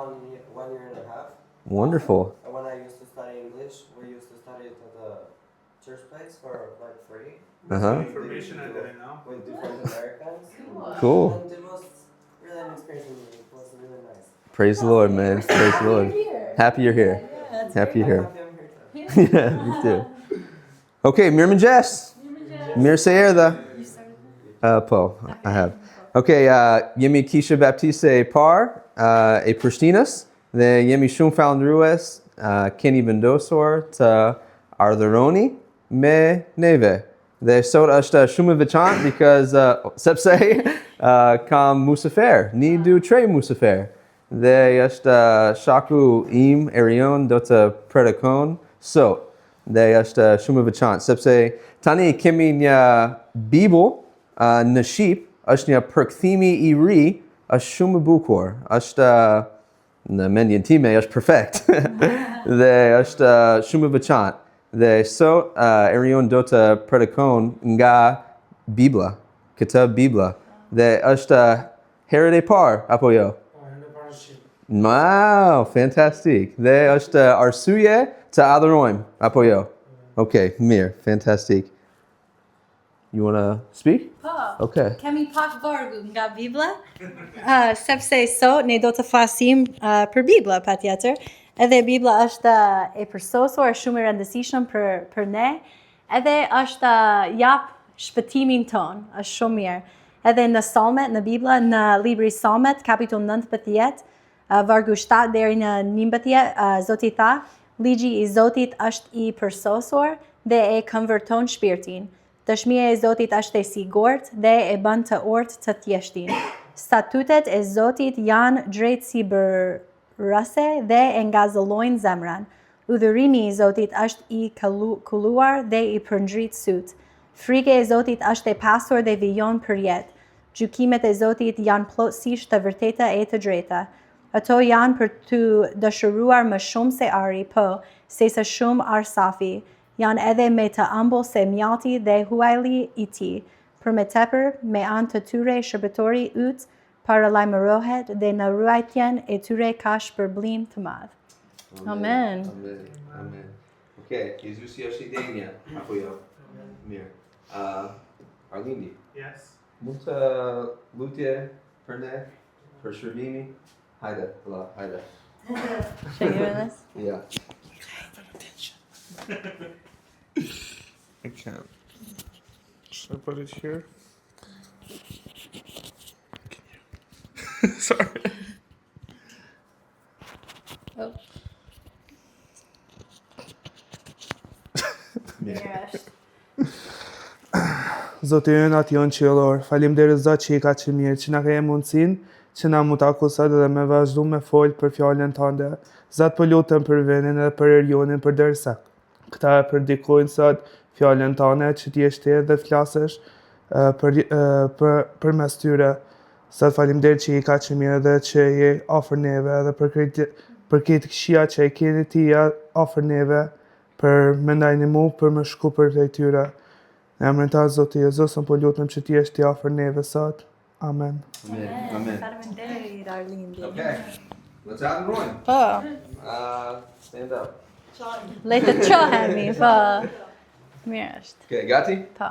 one year, one year and a half. Wonderful. And when I used to study English, we used to study it at the church place for like free. Uh-huh. Information I didn't know. With different Americans. Cool. And it was really an experience for me. It was really nice. Praise the Lord, man. Praise the Lord. Here. Happy you're here. Yeah, that's Happy you're I'm here. happy I'm here too. yeah, me too. Okay, Mirëmëngjes. Mirë se erdhe. You started. Uh, po, I have. Okay, uh, jemi Kisha Baptiste e parë, uh, e Prishtinës, dhe jemi shumë falënderues, uh, keni vendosur të adhuroni me neve. Dhe sot është shumë e veçantë because uh, sepse uh, kam mysafir, 1, 2, 3 mysafir. Dhe është uh, shoku im Erion do të predikon sot. Dhe është shumë e veçantë sepse tani kemi një Bibël uh, në Shqip, është një përkthimi i ri, është shumë e bukur. Është uh, në mendjen time është perfekt. dhe është uh, shumë e veçantë. Dhe sot uh, Erion do të predikon nga Bibla, këtë Bibla. Dhe është uh, herët e parë, apo jo? Wow, fantastik. Dhe është arsye të adhurojmë, apo jo? Okay, mirë, fantastik. You wanna speak? Po. Okay. Kemi pak vargu nga Bibla, uh, sepse sot ne do të flasim uh, për Bibla patjetër. Edhe Bibla është uh, e përsosur, është shumë e rëndësishëm për për ne. Edhe është uh, jap shpëtimin ton, është shumë mirë. Edhe në Salmet, në Bibla, në libri Salmet, kapitull 19, uh, vargu 7 deri në 11, uh, Zoti tha, ligji i Zotit është i përsosur dhe e konverton shpirtin. Dëshmia e Zotit është e sigurt dhe e bën të urtë të thjeshtin. Statutet e Zotit janë drejtësibërëse dhe e ngazëllojnë zemrën. Urdhërimi i Zotit është i kulluar dhe i përndrit sytë. Frika e Zotit është e pastër dhe vijon për jetë. Gjykimet e Zotit janë plotësisht të vërteta e të drejta. Ato janë për të dëshiruar më shumë se ari, po, se sa shumë ar safi. Janë edhe me të ëmbël se mjalti dhe huajli i tij. Për më tepër, me anë të tyre shërbëtori yt paralajmërohet dhe në ruajtjen e tyre ka shpërblim të madh. Amen. Amen. Amen. Okay, Jezusi është i denjë, apo jo? Mirë. Uh, Arlindi, Yes. mund të lutje për ne, për shërbimi? Hajde, vëlla, hajde. Should I give this? Yeah. I can't. Should I put it here? Can you? Sorry. Oh. Mirë. Zoti ynë Atë jonë qiellor, faleminderit Zot që je kaq i mirë, që na ke mundësinë që na mu taku sot edhe me vazhdu me fol për fjalën tënde. Zot po lutem për Venin edhe për Erionin përderisa këta e predikojnë sot fjalën tënde që ti jesh ti dhe flasësh për për përmes tyre. Zot faleminderit që je kaq i mirë dhe që je afër neve edhe për krejt për krejt këqija që e keni ti afër neve për me na nimu për me shku përtej tyre. Në emrin tënd Zoti Jezus, unë po lutem që ti jesh ti afër neve sot. Amen. Amen. Amen. Faleminderit Arlindi. Okay. Let's adhurojmë. Po. Uh, stand up. Le të çohemi, po. Mirë është. Okay, gati? Po.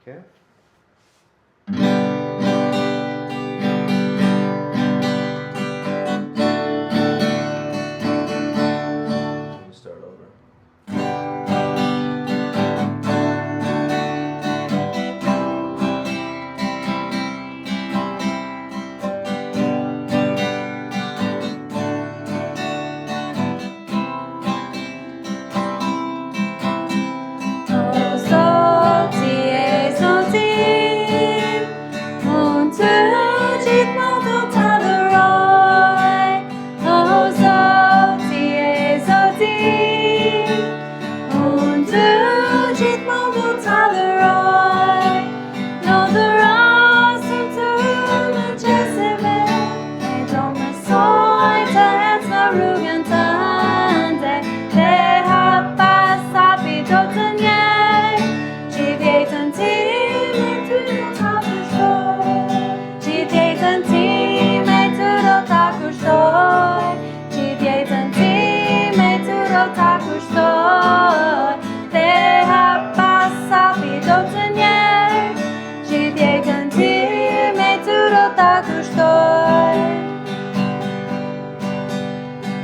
Okay. Let me start over. O Zoti e Zoti, unë të gjithmonë do ta adhuroj. O Zoti e Zoti, unë të gjithmonë do ta adhuroj. Në dhurasëm të mëngjeseve, e do mësoj të ec në rrugën tënde, dhe hap pas hapi do të njej, gjithë jetën time ty do ta kushtoj. Gjithë jetën time ty do ta kushtoj. Gjithë jetën time ty do ta kushtoj. Dhe hap pas hapi do të njej, gjithë jetën time ty do ta kushtoj.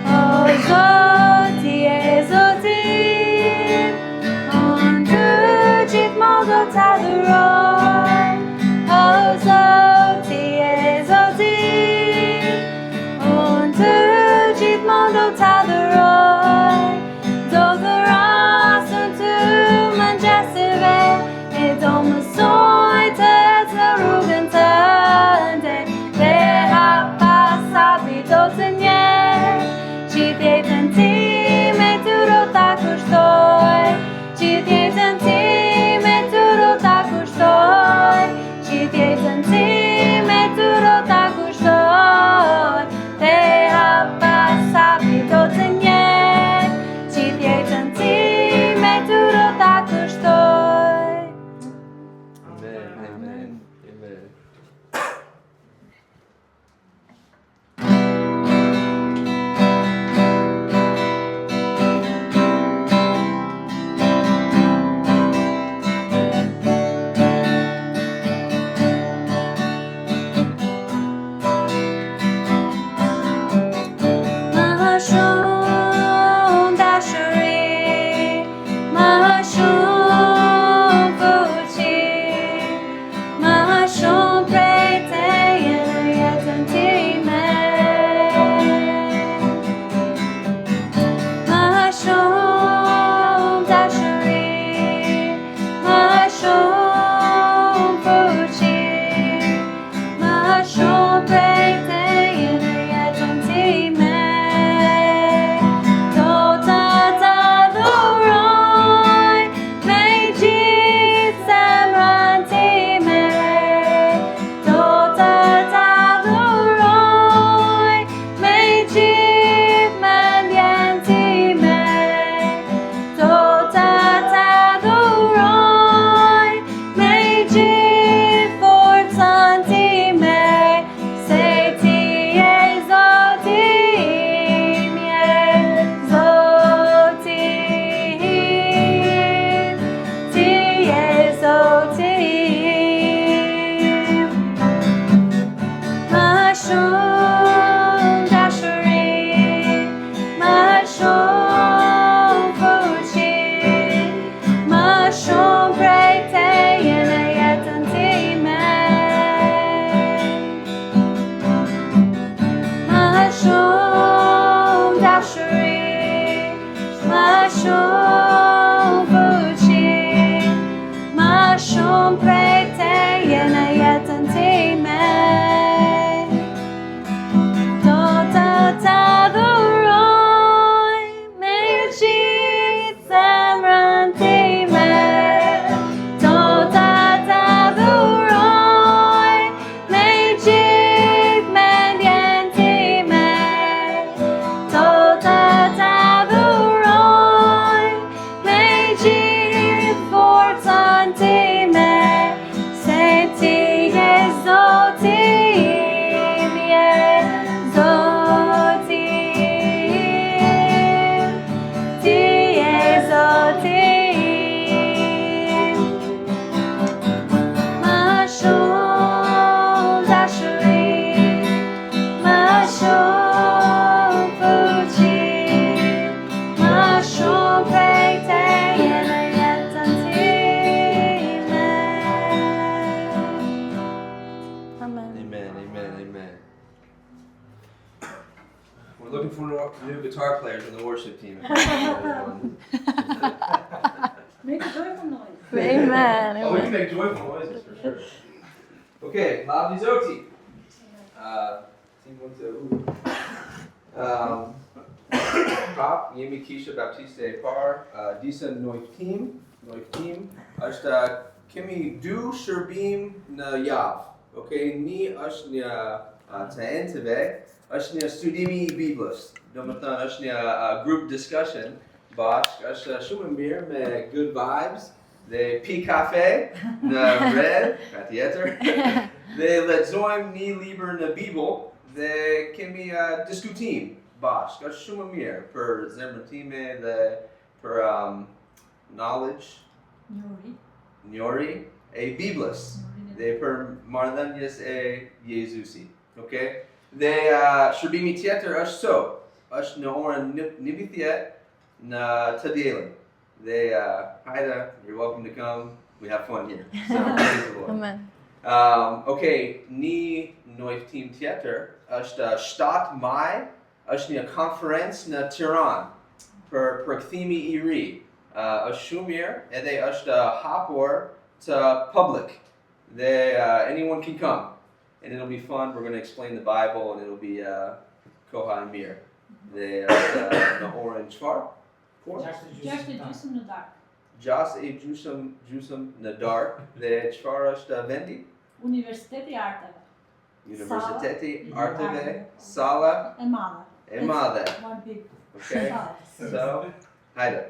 O Zoti e Zoti, unë ty gjithmonë do ta adhuroj. O Zoti e Zoti, unë ty gjithmonë do ta adhuroj. Do dhurasën ty mëngjeseve, e do mësoj të ec në rrugën tënde, dhe hap pas hapi do të njej, gjithë jetën time ty do ta kushtoj. Gjithë jetën time ty do ta kushtoj. guitar, new guitar players on the worship team. If anyone has one. Make a joyful noise. Amen. Oh, we can make joyful noises for sure. Okay, Lavdi Zoti. Uh, team one, two. Um, prap, jemi Kisha Baptiste Par, uh, Disa Noiftim, Noiftim, është kemi du shërbim në javë. Okay, një është një uh, të entëve, është një studimi i Biblës. Do më thënë, është një uh, group discussion bashk, është shumë e mirë me good vibes dhe pi kafe në red, pa tjetër, dhe lexojmë një libër në Bibël dhe kemi uh, diskutim bashk. Është shumë e mirë për zemrën time dhe për um, knowledge, Njori. njohuri e Biblës dhe për marrëdhënies e Jezusi. Okay? Dhe uh, shërbimi tjetër është sot, është në orën 11 në të dielën. Dhe uh, hajde, you're welcome to come. We have fun here. So, praise the Lord. Amen. Um, okay, një njoftim tjetër është 7 maj, është një konferencë në Tiranë për përkthimi i ri. Uh, është shumë mirë, edhe është hapur të public. Dhe uh, anyone can come. And it'll be fun. We're going to explain the Bible and it'll be uh, koha e mirë. Dhe është uh, në orën çfarë? Kur? Gjashtë e gjysmë në darkë. Gjashtë e gjysëm gjysëm në darkë dhe çfarë është vendi? Universiteti i Arteve. Universiteti Arteve Salla E madhe. e Madhe. One big Okay. salla. So, hajde.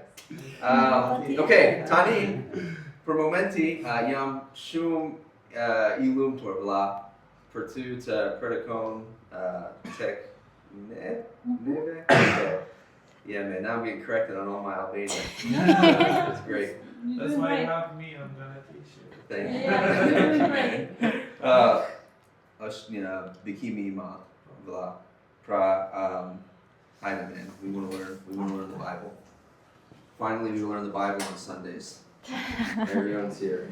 Um, okay, tani për momenti uh, jam shumë uh, i lumtur vlla për ty të predikon uh, tek ne neve. Okay. Yeah, man, now I'm getting corrected on all my Albanian. It's great. You're That's doing why you great. have me, I'm gonna teach you. Thank you. Yeah, you're doing great. Uh, është një bekimi i madh, vëlla. Pra, um, hajde man, we want to learn, we want to learn the Bible. Finally, we learn the Bible on Sundays. Everyone's here.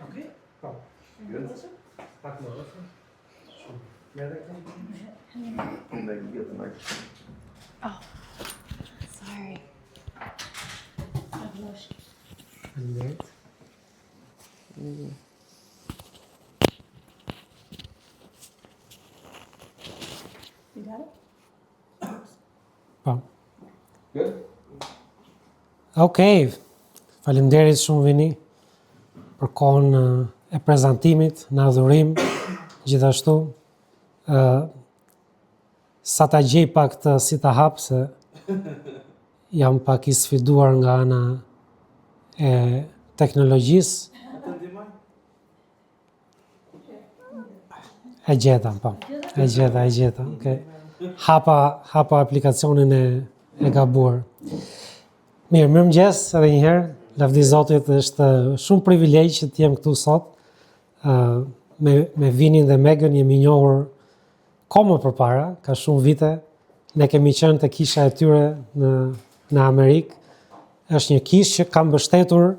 Okej. Po. Good. Pak më afër. Shumë. Merre këtë. Make get the microphone. Oh, sorry. Faleminderit. You got it? Po. Good? Okej. Faleminderit shumë Vini për kohën eh, e prezantimit në adhurim gjithashtu. ë sa ta gjej pak të si ta hap se jam pak i sfiduar nga ana e teknologjisë. A të ndihmoj? E gjeta, po. E gjeta, e gjeta. Okej. Hapa hapa aplikacionin e e gabuar. Mirë, mirëmëngjes edhe një herë. Lavdi Zotit, është shumë privilegj që të jem këtu sot. ë me me Vinin dhe Megan jemi njohur kohë më përpara, ka shumë vite. Ne kemi qenë te kisha e tyre në në Amerikë. Është një kishë që ka mbështetur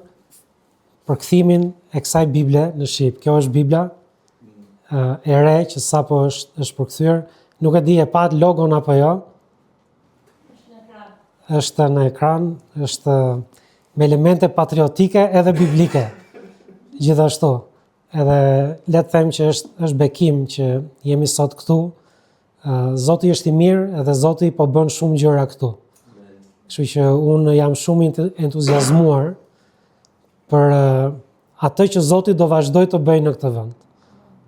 përkthimin e kësaj Bible në shqip. Kjo është Bibla ë, e re që sapo është është përkthyer. Nuk e di e pat logon apo jo. Është në ekran. Është në ekran, është me elemente patriotike edhe biblike. Gjithashtu, edhe le të them që është është bekim që jemi sot këtu. Ë, Zoti është i mirë edhe Zoti po bën shumë gjëra këtu. Kështu që unë jam shumë ent- entuziazmuar për ë, atë që Zoti do vazhdoj të bëjë në këtë vend.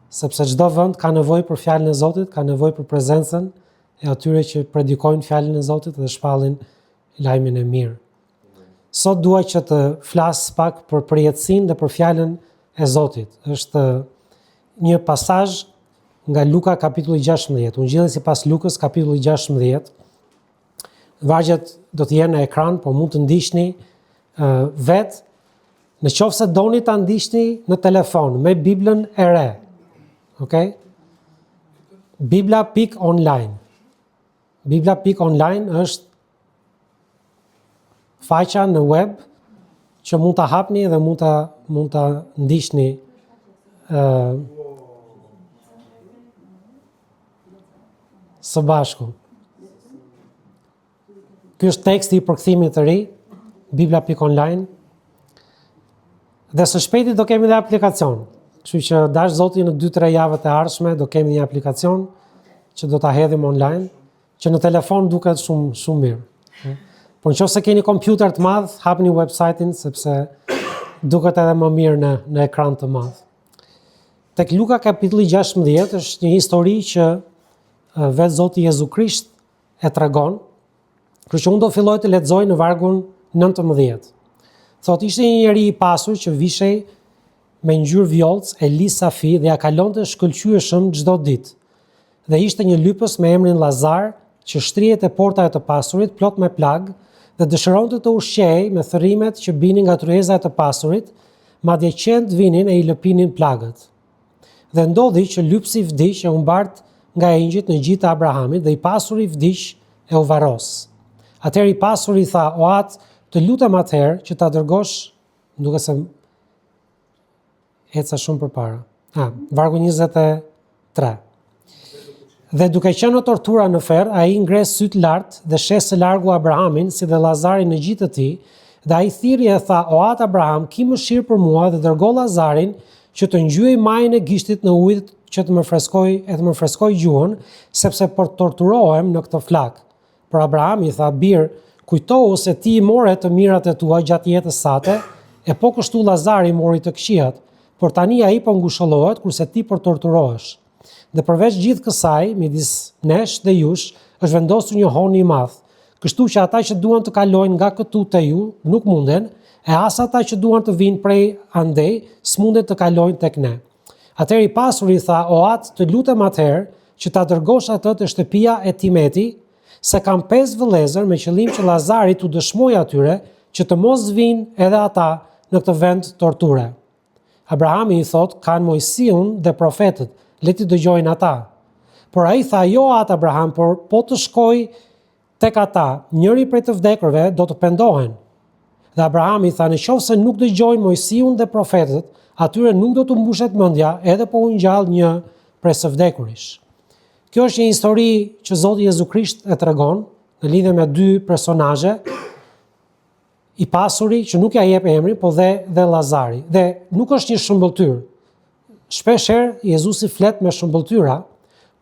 Sepse çdo vend ka nevojë për fjalën e Zotit, ka nevojë për prezencën e atyre që predikojnë fjalën e Zotit dhe shpallin lajmin e mirë. Sot dua që të flas pak për përjetësinë dhe për fjalën e Zotit. Është një pasazh nga Luka kapitulli 16. Ungjilli sipas Lukës kapitulli 16. Vargjet do të jenë në ekran, po mund të ndiqni. vetë, në qoftë se doni ta ndiqni në telefon me Biblën e re, okay? Bibla.online. Bibla.online është faqja në web që mund ta hapni dhe mund ta mund ta ndiqni ë uh, së bashku. Ky është teksti i përkthimit të ri, bibla.online. Dhe së shpejti do kemi dhe aplikacion. Kështu që dashtë Zoti në 2-3 javët e ardhshme do kemi një aplikacion që do ta hedhim online, që në telefon duket shumë shumë mirë. Por në qoftë se keni kompjuter të madh, hapni website-in sepse duket edhe më mirë në në ekran të madh. Tek Luka kapitulli 16 është një histori që vetë Zoti Jezu Krisht e tregon. Kështu që unë do filloj të lexoj në vargun 19. Thotë ishte një njeri i pasur që vishej me ngjyrë vjollcë e lis safi dhe ia kalonte shkëlqyeshëm çdo ditë. Dhe ishte një lypës me emrin Lazar që shtrihej te porta e të pasurit plot me plagë dhe dëshironte të ushqehej me thërrimet që binin nga tryeza e të pasurit, madje qentë vinin e i lëpinin plagët. Dhe ndodhi që lypësi vdiq e u mbart nga engjëjt në gji të Abrahamit dhe i pasuri vdiq e u varros. Atëherë i pasuri tha, o atë, të lutem atëherë që ta dërgosh, më duket se eca shumë përpara. Ah, vargu 23. Dhe duke qenë në tortura në ferr, ai ngre sytë lart dhe sheh së largu Abrahamin, si dhe Lazarin në gji të tij, dhe ai thirri e tha, o atë Abraham, ki mëshirë për mua dhe dërgo Lazarin që të ngjyejë majën e gishtit në ujë që të më freskojë e të më freskojë gjuhën, sepse po torturohem në këtë flakë. Por Abrahami i tha, bir, kujtohu se ti i more të mirat e tua gjatë jetës sate, e po kështu Lazari mori të këqijat, por tani ai po ngushëllohet, kurse ti po torturohesh. Dhe përveç gjithë kësaj, midis nesh dhe jush, është vendosur një hon i madh, kështu që ata që duan të kalojnë nga këtu te ju, nuk munden, e as ata që duan të vijnë prej andej, s'munden të kalojnë tek ne. Atëherë i pasuri i tha, o atë, të lutem atëherë, që ta dërgosh atë te shtëpia e tim eti, se kam pesë vëllezër me qëllim që Lazari t'u dëshmojë atyre, që të mos vijnë edhe ata në këtë vend torture. Abrahami i thotë, kanë Moisiun dhe profetët, le t'i dëgjojnë ata. Por ai tha, jo atë Abraham, por po të shkojë tek ata, njëri prej të vdekurve do të pendohen. Dhe Abrahami tha, në qoftë se nuk dëgjojnë Moisiun dhe profetët, atyre nuk do t'u mbushet mendja edhe po u ngjall një prej së vdekurish. Kjo është një histori që Zoti Jezu Krisht e tregon në lidhje me dy personazhe i pasuri që nuk ja jep emrin, po dhe dhe Lazari. Dhe nuk është një shëmbëlltyrë. Shpesh herë Jezusi flet me shëmbëlltyra,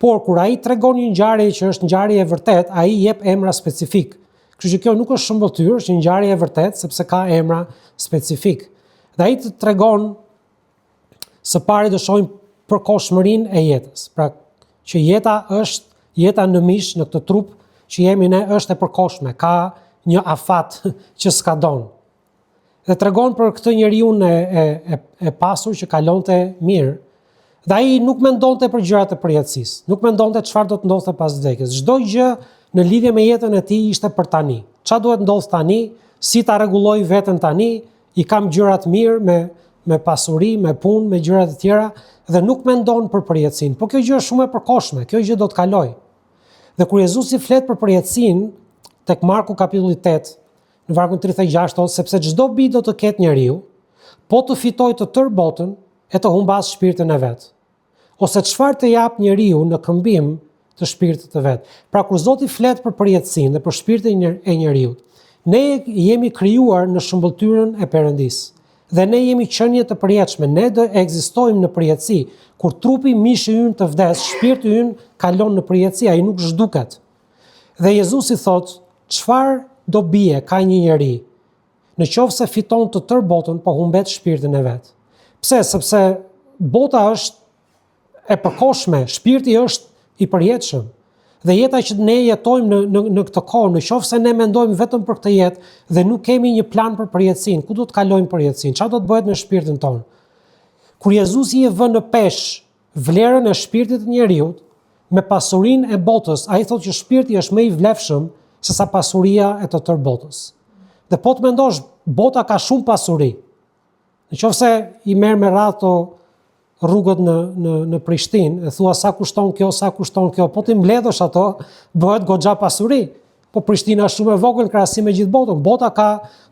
por kur ai tregon një ngjarje që është ngjarje e vërtetë, ai jep emra specifik. Kështu që kjo nuk është shëmbëlltyrë, është një ngjarje e vërtetë sepse ka emra specifik. Dhe ai të tregon së pari të shohim përkohshmërinë e jetës. Pra që jeta është jeta në mish në këtë trup që jemi ne është e përkohshme, ka një afat që skadon. Dhe tregon për këtë njeriun e, e, e, e pasur që kalonte mirë, dhe ai nuk mendonte për gjërat e përjetësisë, nuk mendonte çfarë do të ndodhte pas vdekjes. Çdo gjë në lidhje me jetën e tij ishte për tani. Çfarë duhet ndodhë tani, si ta rregulloj veten tani, i kam gjërat mirë me me pasuri, me punë, me gjëra të tjera dhe nuk mendon për përjetësinë. Po kjo gjë është shumë e përkohshme, kjo gjë do të kalojë. Dhe kur Jezusi flet për përjetësinë tek Marku kapitulli 8, në vargun 36 thotë sepse ç'dobi do të ketë njeriu, po të fitojë të tërë botën e të humbasë shpirtin e vet. Ose çfarë të japë njeriu në këmbim të shpirtit të vet. Pra kur Zoti flet për përjetësinë dhe për shpirtin e njeriut, ne jemi krijuar në shëmbëlltyrën e Perëndisë. Dhe ne jemi qenie të përjetshme, ne do ekzistojmë në përjetësi. Kur trupi mishi ynë të vdes, shpirti ynë kalon në përjetësi, ai nuk zhduket. Dhe Jezusi thotë, çfarë dobie ka një njeri Në qoftë se fiton të tërë botën, po humbet shpirtin e vet. Pse? Sepse bota është e përkohshme, shpirti është i përjetshëm. Dhe jeta që ne jetojmë në, në, në këtë kohë, në qoftë se ne mendojmë vetëm për këtë jetë dhe nuk kemi një plan për përjetësinë, ku do të kalojmë përjetësinë, çfarë do të bëhet me shpirtin tonë? Kur Jezusi e vë në peshë vlerën e shpirtit të njeriut me pasurinë e botës, ai thotë që shpirti është më i vlefshëm se sa pasuria e të tërë botës. Dhe po të mendosh, Bota ka shumë pasuri. Në qoftë se i merr me radhë ato rrugët në, në, në Prishtinë, e thua sa kushton kjo, sa kushton kjo, po t'i mbledhësh ato, bëhet goxha pasuri. Po Prishtina është shumë e vogël në krahasim me gjithë botën. Bota ka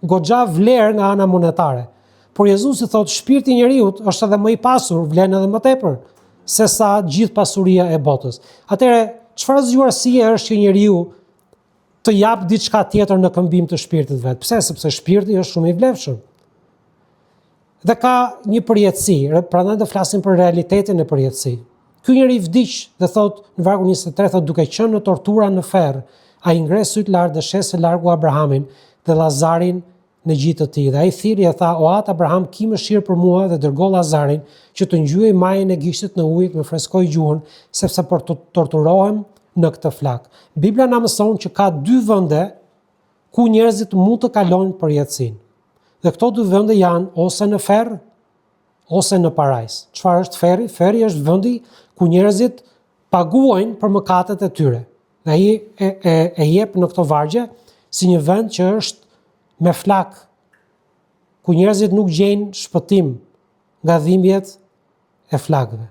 goxha vlerë nga ana monetare. Por Jezusi thotë, shpirti i njeriut është edhe më i pasur, vlen edhe më tepër se sa gjithë pasuria e botës. Atëherë, çfarë zgjuarsie është që njeriu të japë diçka tjetër në këmbim të shpirtit vet? Pse? Sepse shpirti është shumë i vlefshëm. Dhe ka një përjetësi, prandaj do flasim për realitetin e përjetësisë. Ky njeri vdiq dhe thotë në vargun 23 thotë duke qenë në tortura në ferr, ai ngre sytë lart dhe sheh së largu Abrahamin dhe Lazarin në gji të tij. Dhe ai thirri e tha, o atë Abraham, ki mëshirë për mua dhe dërgo Lazarin që të ngjyejë majën e gishtit në ujë të më freskojë gjuhën, sepse po torturohem në këtë flakë. Bibla na mëson që ka dy vende ku njerëzit mund të kalojnë përjetësinë. Dhe këto dy vende janë ose në ferr ose në parajsë. Çfarë është ferri? Ferri është vendi ku njerëzit paguajnë për mëkatet e tyre. Dhe ai e, e, e jep në këto vargje si një vend që është me flakë, ku njerëzit nuk gjejnë shpëtim nga dhimbjet e flakëve.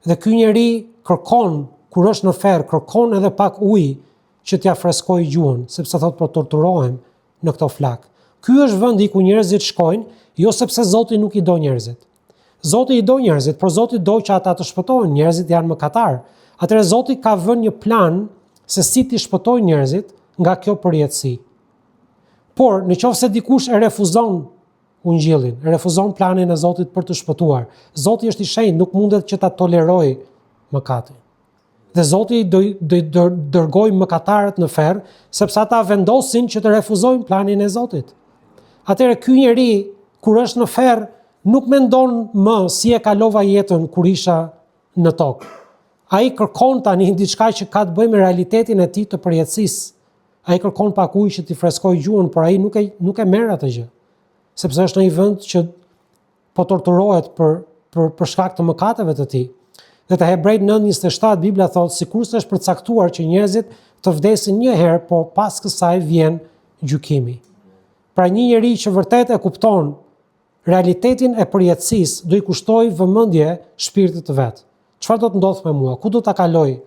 Dhe ky njeri kërkon, kur është në ferr, kërkon edhe pak ujë që t'ia freskojë gjuhën, sepse thotë po torturohem në këto flakë. Ky është vendi ku njerëzit shkojnë, jo sepse Zoti nuk i do njerëzit. Zoti i do njerëzit, por Zoti do që ata të shpëtohen, njerëzit janë mëkatarë. Atëherë Zoti ka vënë një plan se si t'i shpëtojë njerëzit nga kjo përjetësi. Por, në qoftë se dikush e refuzon ungjillin, e refuzon planin e Zotit për të shpëtuar, Zoti është i shenjtë, nuk mundet që ta tolerojë mëkatin. Dhe Zoti do do do dërgojë mëkatarët në ferr, sepse ata vendosin që të refuzojnë planin e Zotit. Atëherë ky njeri kur është në ferr nuk mendon më si e kalova jetën kur isha në tokë. Ai kërkon tani diçka që ka të bëjë me realitetin e tij të përjetësisë. Ai kërkon pak ujë që t'i freskojë gjuhën, por ai nuk e nuk e merr atë gjë. Sepse është në një vend që po torturohet për për për shkak të mëkateve të tij. Dhe te Hebrejt 9:27 Bibla thotë sikurse është përcaktuar që njerëzit të vdesin një herë, po pas kësaj vjen gjykimi. Pra një njeri që vërtet e kupton realitetin e përjetësisë, do i kushtojë vëmendje shpirtit të vet. Çfarë do të ndodhë me mua? Ku do ta kaloj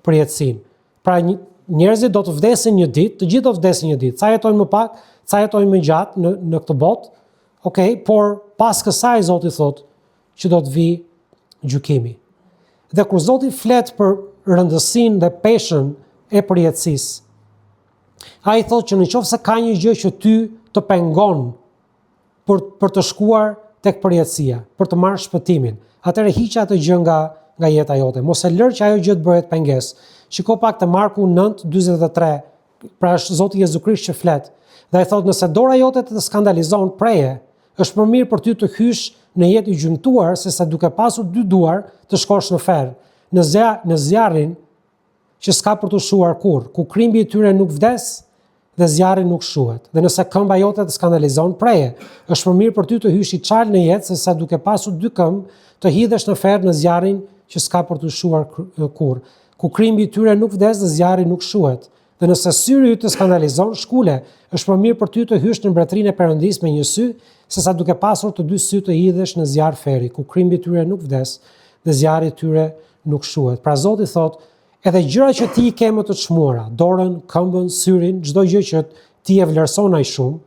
përjetësinë? Pra njerëzit do të vdesin një ditë, të gjithë do të vdesin një ditë. Ca jetojnë më pak, ca jetojnë më gjatë në në këtë botë. Okej, okay, por pas kësaj Zoti thotë që do të vijë gjykimi. Dhe kur Zoti flet për rëndësinë dhe peshën e përjetësisë, ai thotë që në qoftë se ka një gjë që ty të pengon për për të shkuar tek përjetësia, për të marrë shpëtimin. Atëherë hiqe atë gjë nga nga jeta jote. Mos e lër që ajo gjë të bëhet pengesë. Shiko pak te Marku 9:43, pra është Zoti Jezu Krisht që flet. Dhe ai thotë nëse dora jote të skandalizon, preje. Është më mirë për ty të hysh në jetë i gjymtuar sesa duke pasur dy duar të shkosh në ferr, në zja, në zjarrin që s'ka për t'u shuar kurrë, ku krimbi i tyre nuk vdes dhe zjarri nuk shuhet. Dhe nëse këmba jote të skandalizon, preje. Është më mirë për ty të hysh i çalë në jetë sesa duke pasur dy këmbë të hidhesh në ferr në zjarrin që s'ka për t'u shuar kurrë, ku krimbi i tyre nuk vdes dhe zjarri nuk shuhet. Dhe nëse syri yt të skandalizon, shkule. Është më mirë për ty të hysh në mbretërinë e Perëndisë me një sy, sesa duke pasur të dy sytë të hidhesh në zjarr ferri, ku krimbi i tyre nuk vdes dhe zjarri i tyre nuk shuhet. Pra Zoti thotë, edhe gjëra që ti i ke më të çmuara, dorën, këmbën, syrin, çdo gjë që ti e vlerëson aq shumë,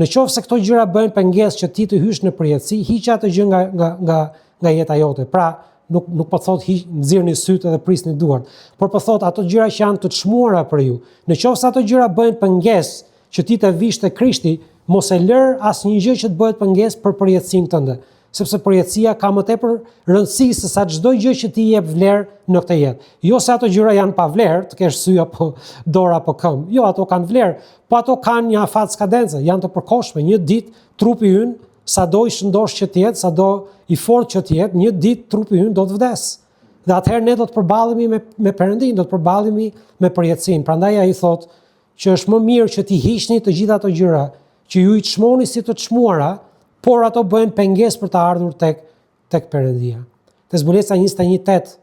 në qoftë se këto gjëra bëhen pengesë që ti të hysh në përjetësi, hiqe atë gjë nga nga nga nga jeta jote. Pra, nuk nuk po thotë hiq nxirrni sytë dhe prisni duart, por po thotë ato gjëra që janë të çmuara për ju. Në qoftë se ato gjëra bëhen pengesë që ti të vish te Krishti, mos e lër asnjë gjë që të bëhet pengesë për përjetësinë tënde, sepse përjetësia ka më tepër rëndësi se sa çdo gjë që ti jep vlerë në këtë jetë. Jo se ato gjëra janë pa vlerë, të kesh sy apo dorë apo këmbë. Jo, ato kanë vlerë, po ato kanë një afat skadence, janë të përkohshme. Një ditë trupi ynë, sado i shëndoshë që të jetë, sado i fortë që të jetë, një ditë trupi ynë do të vdesë. Dhe atëherë ne do të përballemi me me Perëndinë, do të përballemi me përjetësinë. Prandaj ai thotë që është më mirë që t'i hiqni të gjitha ato gjëra që ju i çmoni si të çmuara, por ato bëhen pengesë për të ardhur tek tek Perëndia. Te Zbulesa 21:8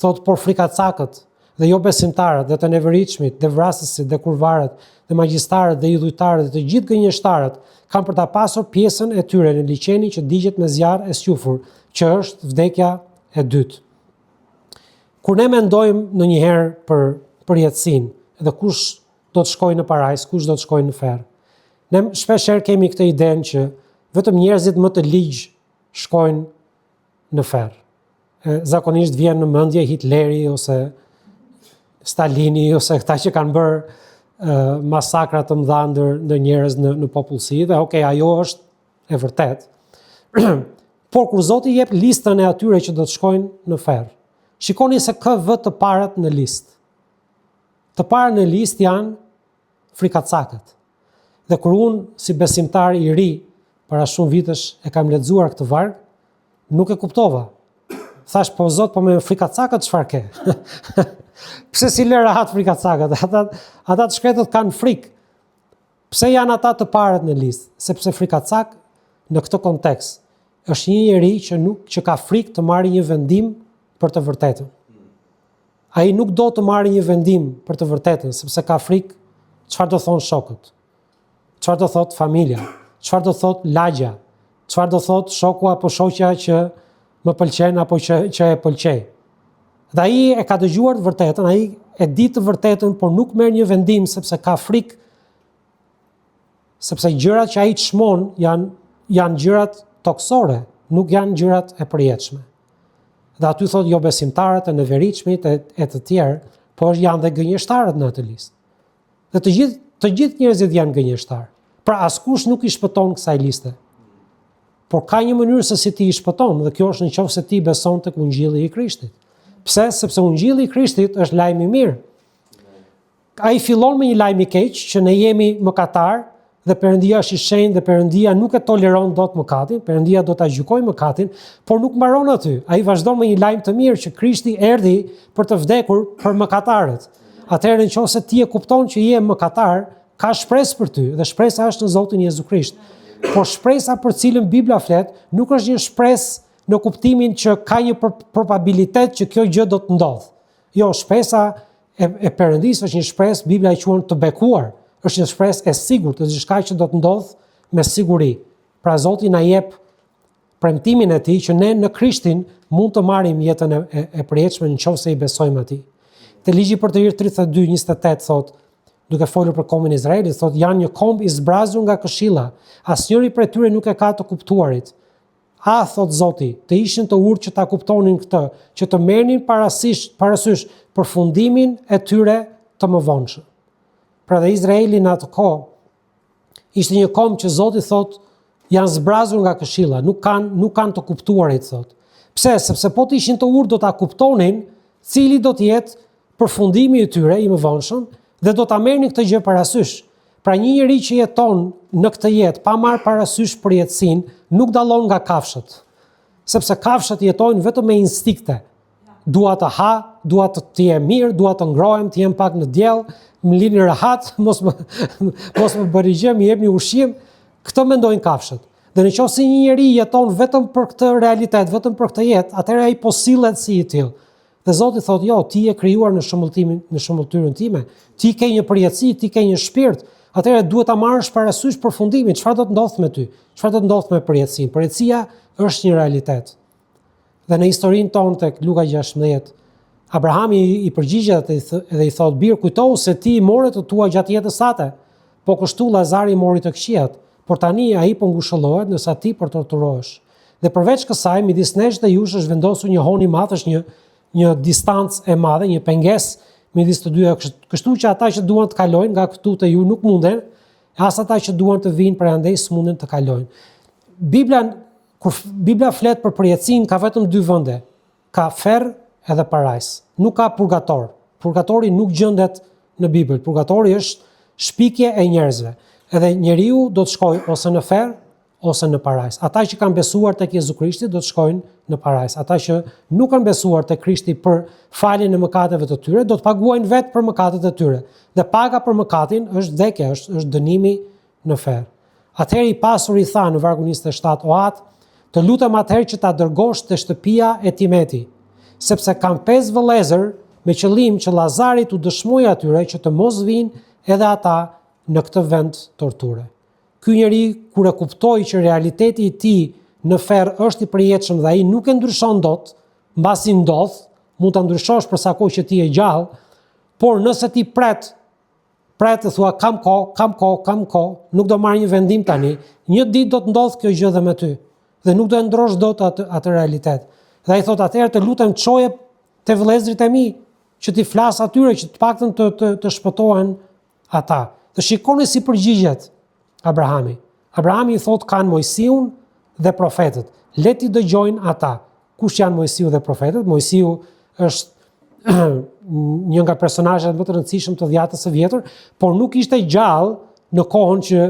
thotë por frikacakët, dhe jobesimtarët dhe të neveritshmit dhe vrasësit dhe kurvarët dhe magjistarët dhe idhujtarët dhe të gjithë gënjeshtarët kanë për ta pasur pjesën e tyre në liqenin që digjet me zjarr e squfur, që është vdekja e dytë. Kur ne mendojmë ndonjëherë për përjetësinë dhe kush do të shkojë në parajsë, kush do të shkojë në ferr. Ne shpeshherë kemi këtë idenë që vetëm njerëzit më të ligj shkojnë në ferr. E, zakonisht vjen në mendje Hitleri ose Stalini ose këta që kanë bërë e, masakra të mëdha ndër ndër njerëz në në popullsi dhe okay, ajo është e vërtetë. Por kur Zoti jep listën e atyre që do të shkojnë në ferr, shikoni se kë vë të parët në listë. Të parë në listë janë frikacakët. Dhe kur unë si besimtar i ri para shumë vitesh e kam lexuar këtë varg, nuk e kuptova. Thash, po Zot, po me frikacakët çfarë ke? Pse s'i lë rahat frikacakët? Ata ata të shkretët kanë frikë. Pse janë ata të parët në listë? Sepse frikacak në këtë kontekst është një njeri që nuk që ka frikë të marrë një vendim për të vërtetën. Ai nuk do të marrë një vendim për të vërtetën, sepse ka frikë çfarë do thonë shokët, çfarë do thotë familja, çfarë do thotë lagja, çfarë do thotë shoku apo shoqja që më pëlqen apo që që e pëlqej. Dhe ai e ka dëgjuar të vërtetën, ai e di të vërtetën, por nuk merr një vendim sepse ka frikë sepse gjërat që ai çmon janë janë gjërat tokësore, nuk janë gjërat e përjetshme. Dhe aty thotë jobesimtarët e neveritshmit e, e të tjerë, por janë dhe gënjeshtarët në atë listë. Dhe të gjithë të gjithë njerëzit janë gënjeshtarë. Pra askush nuk i shpëton kësaj liste. Por ka një mënyrë se si ti i shpëton dhe kjo është në qoftë se ti beson tek Ungjilli i Krishtit. Pse? Sepse Ungjilli i Krishtit është lajm i mirë. Ai fillon me një lajm i keq që ne jemi mëkatarë dhe Perëndia është i shenjtë dhe Perëndia nuk e toleron dot mëkatin, Perëndia do ta gjykojë mëkatin, por nuk mbaron aty. Ai vazhdon me një lajm të mirë që Krishti erdhi për të vdekur për mëkatarët. Atëherë në qoftë se ti e kupton që je mëkatar, ka shpresë për ty dhe shpresa është në Zotin Jezu Krisht. Por shpresa për cilën Bibla flet nuk është një shpresë në kuptimin që ka një probabilitet që kjo gjë do të ndodhë. Jo, shpresa e, e Perëndisë është një shpresë, Bibla e quan të bekuar, është një shpresë e sigurt, është diçka që do të ndodhë me siguri. Pra Zoti na jep premtimin e tij që ne në Krishtin mund të marrim jetën e, e, e përjetshme në qoftë se i besojmë atij. Te ligji i përtërirë 32, 28 thotë, duke folur për kombin e Izraelit, thotë janë një komb i zbrazur nga këshilla, asnjëri prej tyre nuk e ka të kuptuarit. Ah, thotë Zoti, të ishin të urtë që ta kuptonin këtë, që të merrnin parasysh, parasysh përfundimin e tyre të mëvonshëm. Pra dhe Izraeli në atë kohë ishte një komb që Zoti thotë janë zbrazur nga këshilla, nuk kanë nuk kanë të kuptuarit thotë. Pse? Sepse po të ishin të urtë do ta kuptonin cili do të jetë përfundimi i tyre i mëvonshëm dhe do ta merrnin këtë gjë parasysh. Pra një njeri që jeton në këtë jetë pa marrë parasysh përjetësinë, nuk dallon nga kafshët. Sepse kafshët jetojnë vetëm me instinkte. Dua të ha, dua të të jem mirë, dua të ngrohem, të jem pak në diell, më lini rehat, mos më mos më bëni gjë, më jepni ushqim. Këtë mendojnë kafshët. Dhe në qoftë se një njeri jeton vetëm për këtë realitet, vetëm për këtë jetë, atëherë ai po sillet si i tillë. Dhe Zoti thotë, jo, ti je krijuar në shëmbëlltimin, në shëmbëlltyrën time. Ti ke një përjetësi, ti ke një shpirt. Atëherë duhet ta marrësh parasysh përfundimin, çfarë do të ndodhë me ty? Çfarë do të ndodhë me përjetësinë? Përjetësia është një realitet. Dhe në historinë tonë tek Luka 16, Abrahami i përgjigjet dhe i thotë, bir, kujtohu se ti i more të tua gjatë jetës sate, po kështu Lazari mori të këqijat, por tani ai po ngushëllohet, ndërsa ti po torturohesh. Dhe përveç kësaj, midis nesh dhe jush është vendosur një hon i madh, është një një distancë e madhe, një pengesë midis të dyja, kështu që ata që duan të kalojnë nga këtu te ju nuk munden, as ata që duan të vijnë prej andej s'munden të kalojnë. Bibla kur Bibla flet për përjetësinë ka vetëm dy vende, ka ferr edhe parajsë. Nuk ka purgator. Purgatori nuk gjendet në Bibël. Purgatori është shpikje e njerëzve. Edhe njeriu do të shkojë ose në ferr ose në parajsë. Ata që kanë besuar tek Jezu Krishti do të shkojnë në parajsë. Ata që nuk kanë besuar tek Krishti për faljen e mëkateve të tyre, do të paguajnë vetë për mëkatet e tyre. Dhe paga për mëkatin është vdekja, është është dënimi në ferr. Atëherë i pasuri tha në vargun 27, o atë, të lutem atëherë që ta dërgosh te shtëpia e tim eti, sepse kam pesë vëllezër me qëllim që Lazari t'u dëshmojë atyre që të mos vijnë edhe ata në këtë vend torture. Ky njeri kur e kuptoi që realiteti i tij në ferr është i përjetshëm dhe ai nuk e ndryshon dot, mbasi ndodh, mund ta ndryshosh për sa kohë që ti je gjallë, por nëse ti pret pret e thua kam kohë, kam kohë, kam kohë, nuk do marr një vendim tani, një ditë do të ndodhë kjo gjë dhe me ty dhe nuk do e ndrosh dot atë atë realitet. Dhe ai thotë atëherë të lutem çoje te vëllezërit e mi që t'i flas atyre që të paktën të të, të shpëtohen ata. Dhe shikoni si përgjigjet Abrahami. Abrahami i thotë kanë Moisiun dhe profetët. Le t'i dëgjojnë ata. Kush janë Moisiu dhe profetët? Moisiu është një nga personazhet më të rëndësishëm të dhjatës së vjetër, por nuk ishte gjallë në kohën që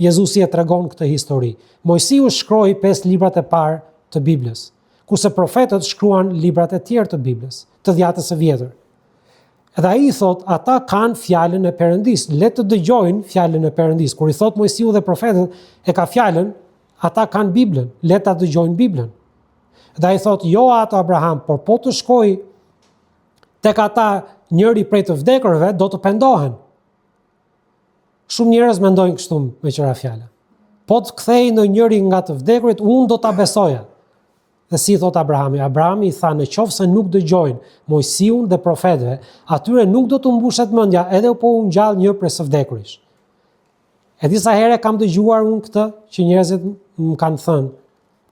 Jezusi e tregon këtë histori. Moisiu shkroi pesë librat e parë të Biblës, kurse profetët shkruan librat e tjerë të Biblës, të dhjatës së vjetër. Edhe ai i thotë, ata kanë fjalën e Perëndisë, le të dëgjojnë fjalën e Perëndisë. Kur i thotë Moisiu dhe profetët e ka fjalën, ata kanë Biblën, le ta dëgjojnë Biblën. Dhe ai thotë, jo atë Abraham, por po të shkojë tek ata njëri prej të vdekurve, do të pendohen. Shumë njerëz mendojnë kështu meqë ra fjala. Po të kthehej ndonjëri nga të vdekurit, unë do ta besoja. Dhe si i thotë Abrahami? Abrahami i tha në qoftë se nuk dëgjojnë Moisiun dhe profetëve, atyre nuk do t'u mbushet mendja edhe po u ngjall një prej së vdekurish. E di sa herë kam dëgjuar unë këtë që njerëzit më kanë thënë,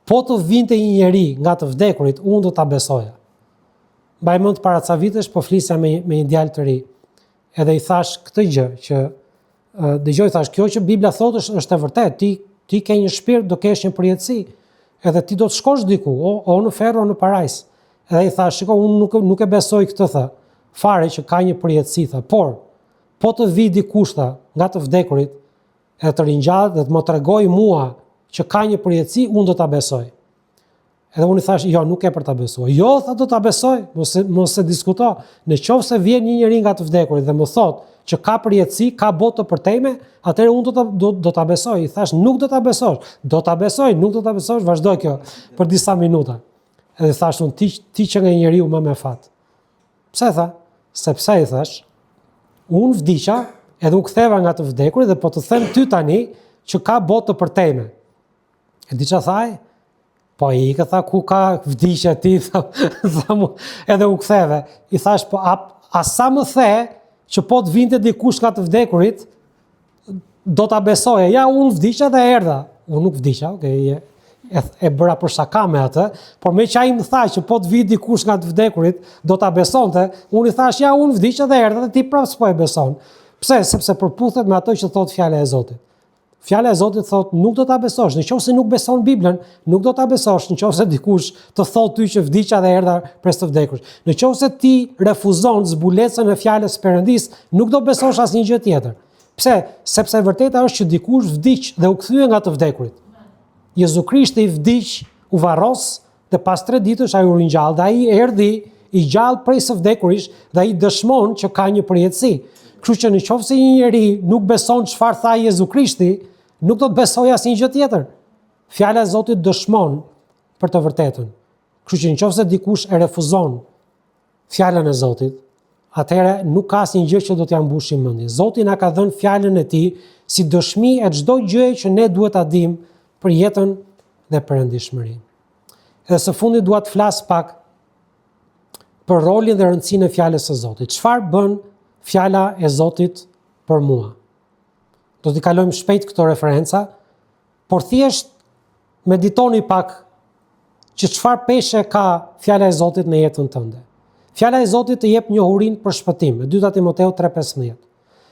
po të vinte një njeri nga të vdekurit, unë do ta besoja. Mbaj mend para ca vitesh po flisja me, me një djalë të ri. Edhe i thashë këtë gjë që dëgjoj thashë, kjo që Bibla thotë është është e vërtetë, ti ti ke një shpirt, do kesh një përjetësi. Edhe ti do të shkosh diku, o, o në ferr o në parajsë. Edhe i thashë, shiko, unë nuk nuk e besoj këtë tha, fare që ka një përjetësi tha, por po të vijë dikush tha nga të vdekurit, edhe të ringjallet dhe të më tregojë mua që ka një përjetësi, unë do ta besoj. Edhe unë i thashë, jo, nuk ke për ta besuar. Jo, tha do ta besoj, mos e, mos e diskuto. Në qoftë se vjen një njeri nga të vdekurit dhe më thotë që ka përjetësi, ka botë të përtejme, atëherë unë do ta do, do ta besoj. I thashë, nuk do ta besosh. Do ta besoj, nuk do ta besosh, vazhdoi kjo për disa minuta. Edhe thashë unë ti ti qenke njeriu më me fat. Pse tha? Sepse i thashë, unë vdiqa edhe u ktheva nga të vdekurit dhe po të them ty tani që ka botë të përtejme. E di ça tha ai? Po ikë, tha, ku ka vdiqe ti, tha, tha mu, edhe u ktheve. I thashë, po a, a sa më the që po të vinte dikush nga të vdekurit, do ta besoje. Ja, unë vdiqa dhe erdha. Unë nuk vdiqa, okej, e, e, e bëra për shaka me atë, por meqë ai më tha që po të vijë dikush nga të vdekurit, do ta besonte, unë i thashë, ja, unë vdiqa dhe erdha dhe ti prapë s'po e beson. Pse? Sepse përputhet me ato që thotë fjala e Zotit. Fjala e Zotit thotë, nuk do ta besosh, në qoftë se nuk beson Biblën, nuk do ta besosh në qoftë se dikush të thotë ty që vdiqa dhe erdha prej të vdekurish. Në qoftë se ti refuzon zbulesën e fjalës së Perëndisë, nuk do besosh asnjë gjë tjetër. Pse? Sepse e vërteta është që dikush vdiq dhe u kthye nga të vdekurit. Jezu Krishti vdiq, u varros Dhe pas tre ditësh ai u ringjall dhe ai erdhi i gjallë prej së vdekurish dhe ai dëshmon që ka një përjetësi. Kështu që në qoftë se një njeri nuk beson çfarë tha Jezu Krishti, nuk do të besojë asnjë gjë tjetër. Fjala e Zotit dëshmon për të vërtetën. Kështu që në qoftë se dikush e refuzon fjalën e Zotit, atëherë nuk ka asnjë gjë që do t'ia mbushë mendjen. Zoti na ka dhënë fjalën e tij si dëshmi e çdo gjëje që ne duhet ta dimë për jetën dhe perëndishmërinë. Edhe së fundi dua të flas pak për rolin dhe rëndësinë e fjalës së Zotit. Çfarë bën fjala e Zotit për mua? Do t'i kalojmë shpejt këto referenca, por thjesht meditoni pak që çfarë peshe ka fjala e Zotit në jetën tënde. Fjala e Zotit të jep njohurinë për shpëtim, e dyta Timoteu 3:15.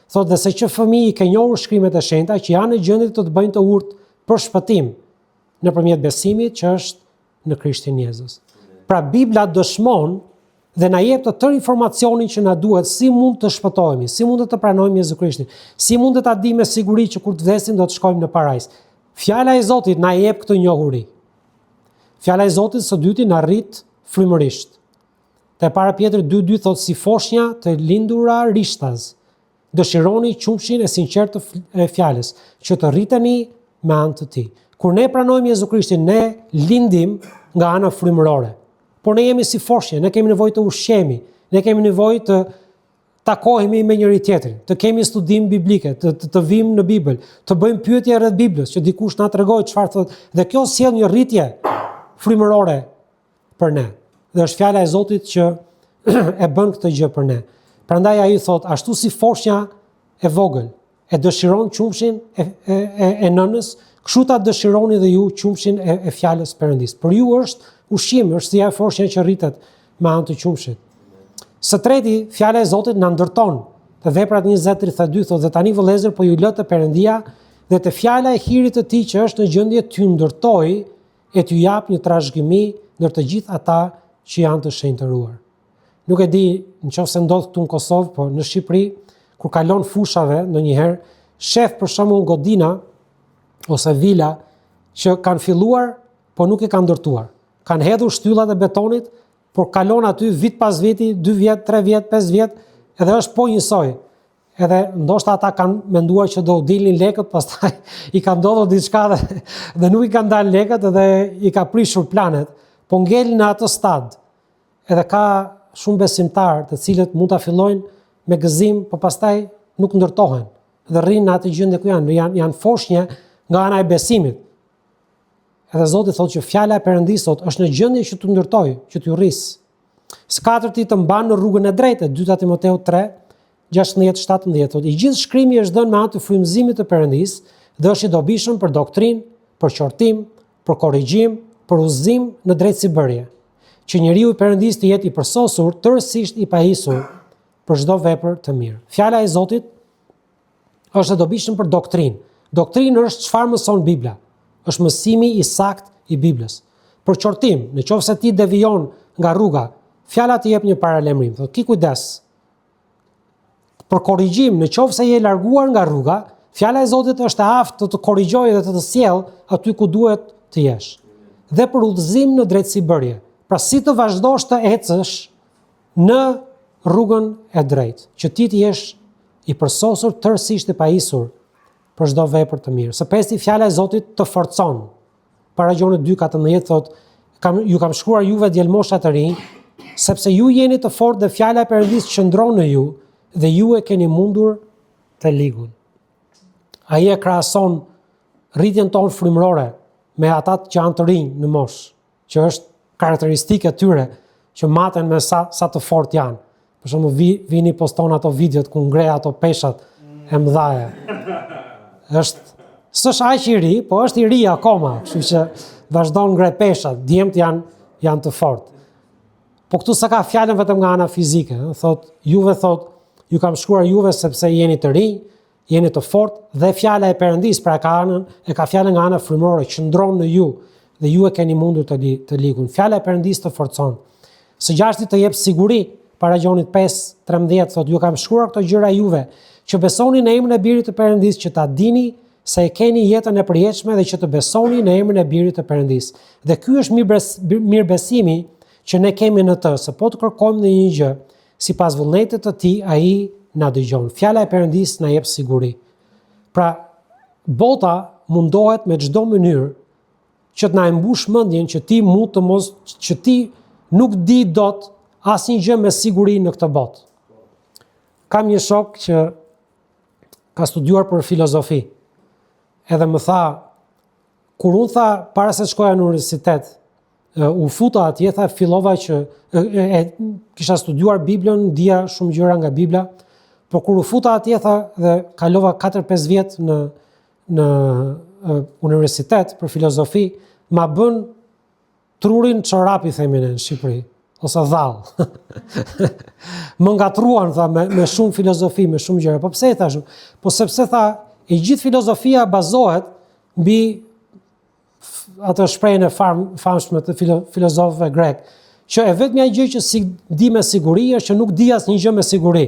Thotë dhe se që fëmijë i ke njohur shkrimet e shenjta që janë në gjendje të të bëjnë të urtë për shpëtim nëpërmjet besimit që është në Krishtin Jezus. Pra Bibla dëshmon dhe na jep të tërë informacionin që na duhet si mund të shpëtohemi, si mund të pranojmë Jezu Krishtin, si mund të ta dimë me siguri që kur të vdesim do të shkojmë në parajsë. Fjala e Zotit na jep këtë njohuri. Fjala e Zotit së dyti na rrit frymërisht. Te e para Pjetrit 2:2 thotë si foshnja të lindura rishtaz. Dëshironi qumështin e sinqertë të fjalës, që të rriteni me anë të tij. Kur ne pranojmë Jezu Krishtin, ne lindim nga ana frymërore. Por ne jemi si foshnje, ne kemi nevojë të ushqehemi. Ne kemi nevojë të takohemi me njëri tjetrin, të kemi studim biblike, të të, të vim në Bibël, të bëjmë pyetje rreth Biblës, që dikush na tregojë çfarë thotë, dhe kjo sjell një rritje frymërore për ne. Dhe është fjala e Zotit që e bën këtë gjë për ne. Prandaj ai thotë, ashtu si foshnja e vogël e dëshiron qumshin e, e, e, e nënës, kështu ta dëshironi dhe ju qumshin e, e fjalës Perëndisë. Për ju është ushqim, është si ajo foshnja që rritet me anë të qumshit. Së treti, fjala e Zotit na ndërton. Te veprat 20:32 thotë dhe tani vëllezër po ju lë te Perëndia dhe te fjala e hirit të tij që është në gjendje t'ju ndërtojë e t'ju japë një trashëgimi ndër të gjithë ata që janë të shenjtëruar. Nuk e di në qoftë se ndodh këtu në Kosovë, po në Shqipëri, kur kalon fushave ndonjëherë, shef për shembull godina ose vila që kanë filluar, po nuk e kanë ndërtuar. Kanë hedhur shtyllat e betonit, por kalon aty vit pas viti, 2 vjet, 3 vjet, 5 vjet, edhe është po njësoj. Edhe ndoshta ata kanë menduar që do u dilnin lekët, pastaj i ka ndodhur diçka dhe, dhe nuk i kanë dalë lekët dhe i ka prishur planet, po ngel në atë stad. Edhe ka shumë besimtarë të cilët mund ta fillojnë me gëzim, po pastaj nuk ndërtohen dhe rrinë në atë gjendje ku janë, janë janë foshnje nga ana e besimit. Edhe Zoti thotë që fjala e Perëndisë thotë është në gjendje që t'ju ndërtojë, që t'ju rrisë. Së katërti të mban në rrugën e drejtë, 2 Timoteu 3, 16, 17, thotë, i gjithë shkrimi është dhënë me anë të frymëzimit të Perëndisë dhe është i dobishëm për doktrinë, për qortim, për korrigjim, për udhëzim në drejtësibërje, që njeriu i Perëndisë të jetë i përsosur, tërësisht i pajisur për çdo vepër të mirë. Fjala e Zotit është e dobishëm për doktrinë. Doktrinë është çfarë mëson Bibla. Është mësimi i saktë i Biblës. Për qortim, në qoftë se ti devijon nga rruga, fjala të jep një paralajmërim, thotë ki kujdes. Për korrigjim, në qoftë se je larguar nga rruga, fjala e Zotit është e aftë të të korrigjojë dhe të të sjellë aty ku duhet të jesh. Dhe për udhëzim në drejtësibërje. Pra si të vazhdosh të ecësh në rrugën e drejtë, që ti të jesh i përsosur tërësisht i pajisur për çdo vepër të mirë. Së pesti, fjala e Zotit të forcon. Para Gjonit 2:14 thotë, kam ju kam shkruar juve djelmosha të rinj, sepse ju jeni të fortë dhe fjala e Perëndisë qëndron në ju dhe ju e keni mundur të ligun. Ai e krahason rritjen tonë frymërore me ata që janë të rinj në moshë. që është karakteristikë e tyre, që maten me sa sa të fortë janë. Për shembull, vi, vini poston ato videot ku ngre ato peshat e mëdhaja. Është s'është aq i ri, po është i ri akoma, kështu që vazhdon ngre peshat, djemtë janë janë të fortë. Po këtu s'e ka fjalën vetëm nga ana fizike, ëh, thotë, juve thotë, ju kam shkruar juve sepse jeni të rinj, jeni të fortë dhe fjala e Perëndisë, pra e ka anën, e ka fjalën nga ana frymërore, qëndron në ju dhe ju e keni mundur të, li, të ligun. Fjala e Perëndisë të forcon. Së gjashti të jep siguri, para Gjonit 5, 13, thotë, ju kam shkruar këto gjëra juve, që besoni në emrin e Birit të Perëndisë, që ta dini se e keni jetën e përjetshme dhe që të besoni në emrin e Birit të Perëndisë. Dhe ky është mirëbes, mirëbesimi që ne kemi në të, se po të kërkojmë ndonjë gjë, Sipas vullnetit të tij, ai na dëgjon. Fjala e Perëndisë na jep siguri. Pra, bota mundohet me çdo mënyrë që të na e mbush mendjen që ti mund të mos që ti nuk di dot asnjë gjë me siguri në këtë botë. Kam një shok që ka studiuar për filozofi. Edhe më tha, kur unë tha, para se të shkoja në universitet, u futa atje, tha, fillova që e, e, e, kisha studiuar Biblën, dija shumë gjëra nga Bibla, por kur u futa atje, tha, dhe kalova 4-5 vjet në në e, universitet për filozofi, ma bënë trurin çorap i themi ne në Shqipëri, ose dhall. Më ngatërruan, tha, me, me shumë filozofi, me shumë gjëra. Po pse i thashë? Po sepse, tha, e gjithë filozofia bazohet mbi atë shprehjen e fam, famshme të filo, filozofëve grekë, që e vetmja gjë që si, di me siguri është që nuk di asnjë gjë me siguri.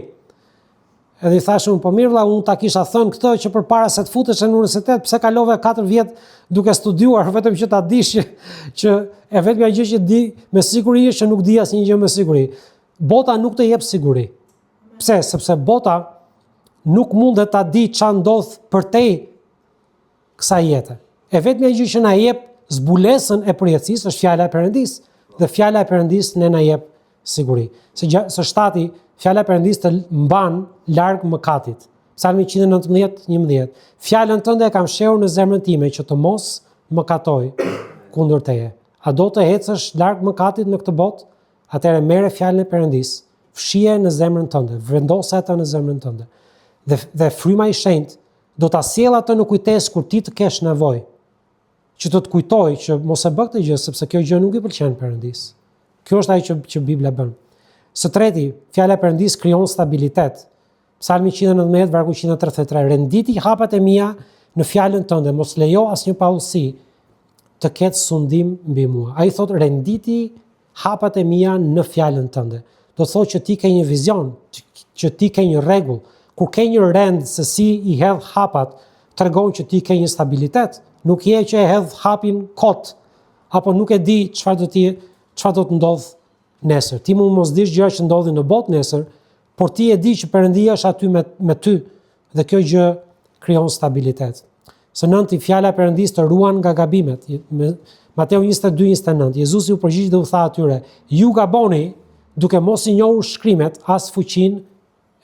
Edhe i thashë unë, po mirë vlla, unë ta kisha thënë këtë që përpara se të futesh në universitet, pse kalove 4 vjet duke studiuar vetëm që ta dish që, që e vetmja gjë që di me siguri është që nuk di asnjë gjë me siguri. Bota nuk të jep siguri. Pse? Sepse bota nuk mundet ta di ça ndodh përtej kësaj jete. E vetmja gjë që na jep zbulesën e përjetësisë është fjala e Perëndisë. Dhe fjala e Perëndisë ne na jep. siguri. Së, gja, së shtati, fjala e Perëndisë të mban larg mëkatit. Psalmi 119, 11. Fjalën tënde e kam fshehur në zemrën time që të mos mëkatoj kundër teje. A do të ecësh larg mëkatit në këtë botë? Atëherë merre fjalën e Perëndisë, fshihe në zemrën tënde, vendose atë në zemrën tënde. Dhe dhe fryma i shenjtë do ta sjellë atë në kujtesë kur ti të kesh nevojë. Që të të kujtojë që mos e bë këtë gjë sepse kjo gjë nuk i pëlqen Perëndisë. Kjo është ajo që që Bibla bën. Së treti, fjala e Perëndisë krijon stabilitet. Psalmi 119, vargu 133, renditi hapat e mia në fjalën tënde, mos lejo asnjë paudhësi të ketë sundim mbi mua. Ai thotë renditi hapat e mia në fjalën tënde. Do të thotë që ti ke një vizion, që ti ke një rregull. Kur ke një rend se si i hedh hapat, tregon që ti ke një stabilitet. Nuk je që e hedh hapin kot, apo nuk e di çfarë do të çfarë do të ndodh nesër. Ti mund mos dish gjëra që ndodhin në botë nesër, por ti e di që Perëndia është aty me me ty dhe kjo gjë krijon stabilitet. Së nënti, fjala e Perëndisë të ruan nga gabimet. Mateu 22:29, Jezusi u përgjigj dhe u tha atyre: "Ju gaboni duke mos i njohur shkrimet as fuqinë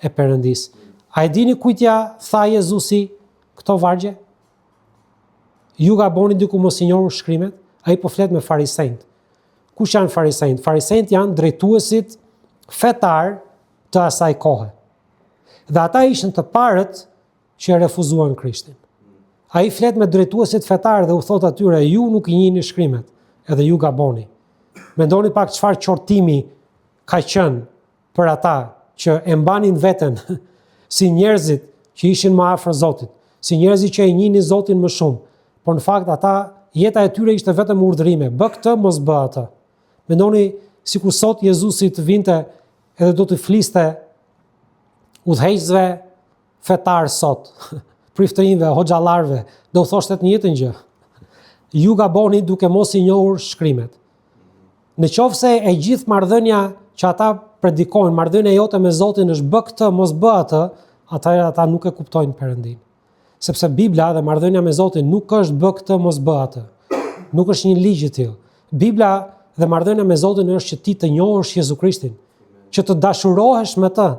e Perëndisë." A e dini kujt ia tha Jezusi këto vargje? Ju gaboni duke mos i njohur shkrimet? Ai po flet me farisenjtë. Kush janë farisenjtë? Farisenjtë janë drejtuesit fetar të asaj kohe. Dhe ata ishin të parët që e refuzuan Krishtin. Ai flet me drejtuesit fetarë dhe u thotë atyre, ju nuk i njihni shkrimet, edhe ju gaboni. Mendoni pak çfarë qortimi ka qenë për ata që e mbanin veten si njerëzit që ishin më afër Zotit, si njerëzit që e njihnin Zotin më shumë, por në fakt ata jeta e tyre ishte vetëm urdhërime, bë këtë, mos bë atë. Mendoni sikur sot Jezusi të vinte edhe do të fliste udhëheqësve fetarë sot, priftërinjve, hoxhallarëve, do u thoshte të njëjtën gjë. Ju gaboni duke mos i njohur shkrimet. Në qoftë se e gjithë marrëdhënia që ata predikojnë, marrëdhënia jote me Zotin është bë këtë, mos bë atë, atëherë ata nuk e kuptojnë Perëndinë. Sepse Bibla dhe marrëdhënia me Zotin nuk është bë këtë, mos bë atë. Nuk është një ligj i tillë. Bibla dhe marrëdhënia me Zotin është që ti të njohësh Jezu Krishtin, që të dashurohesh me të,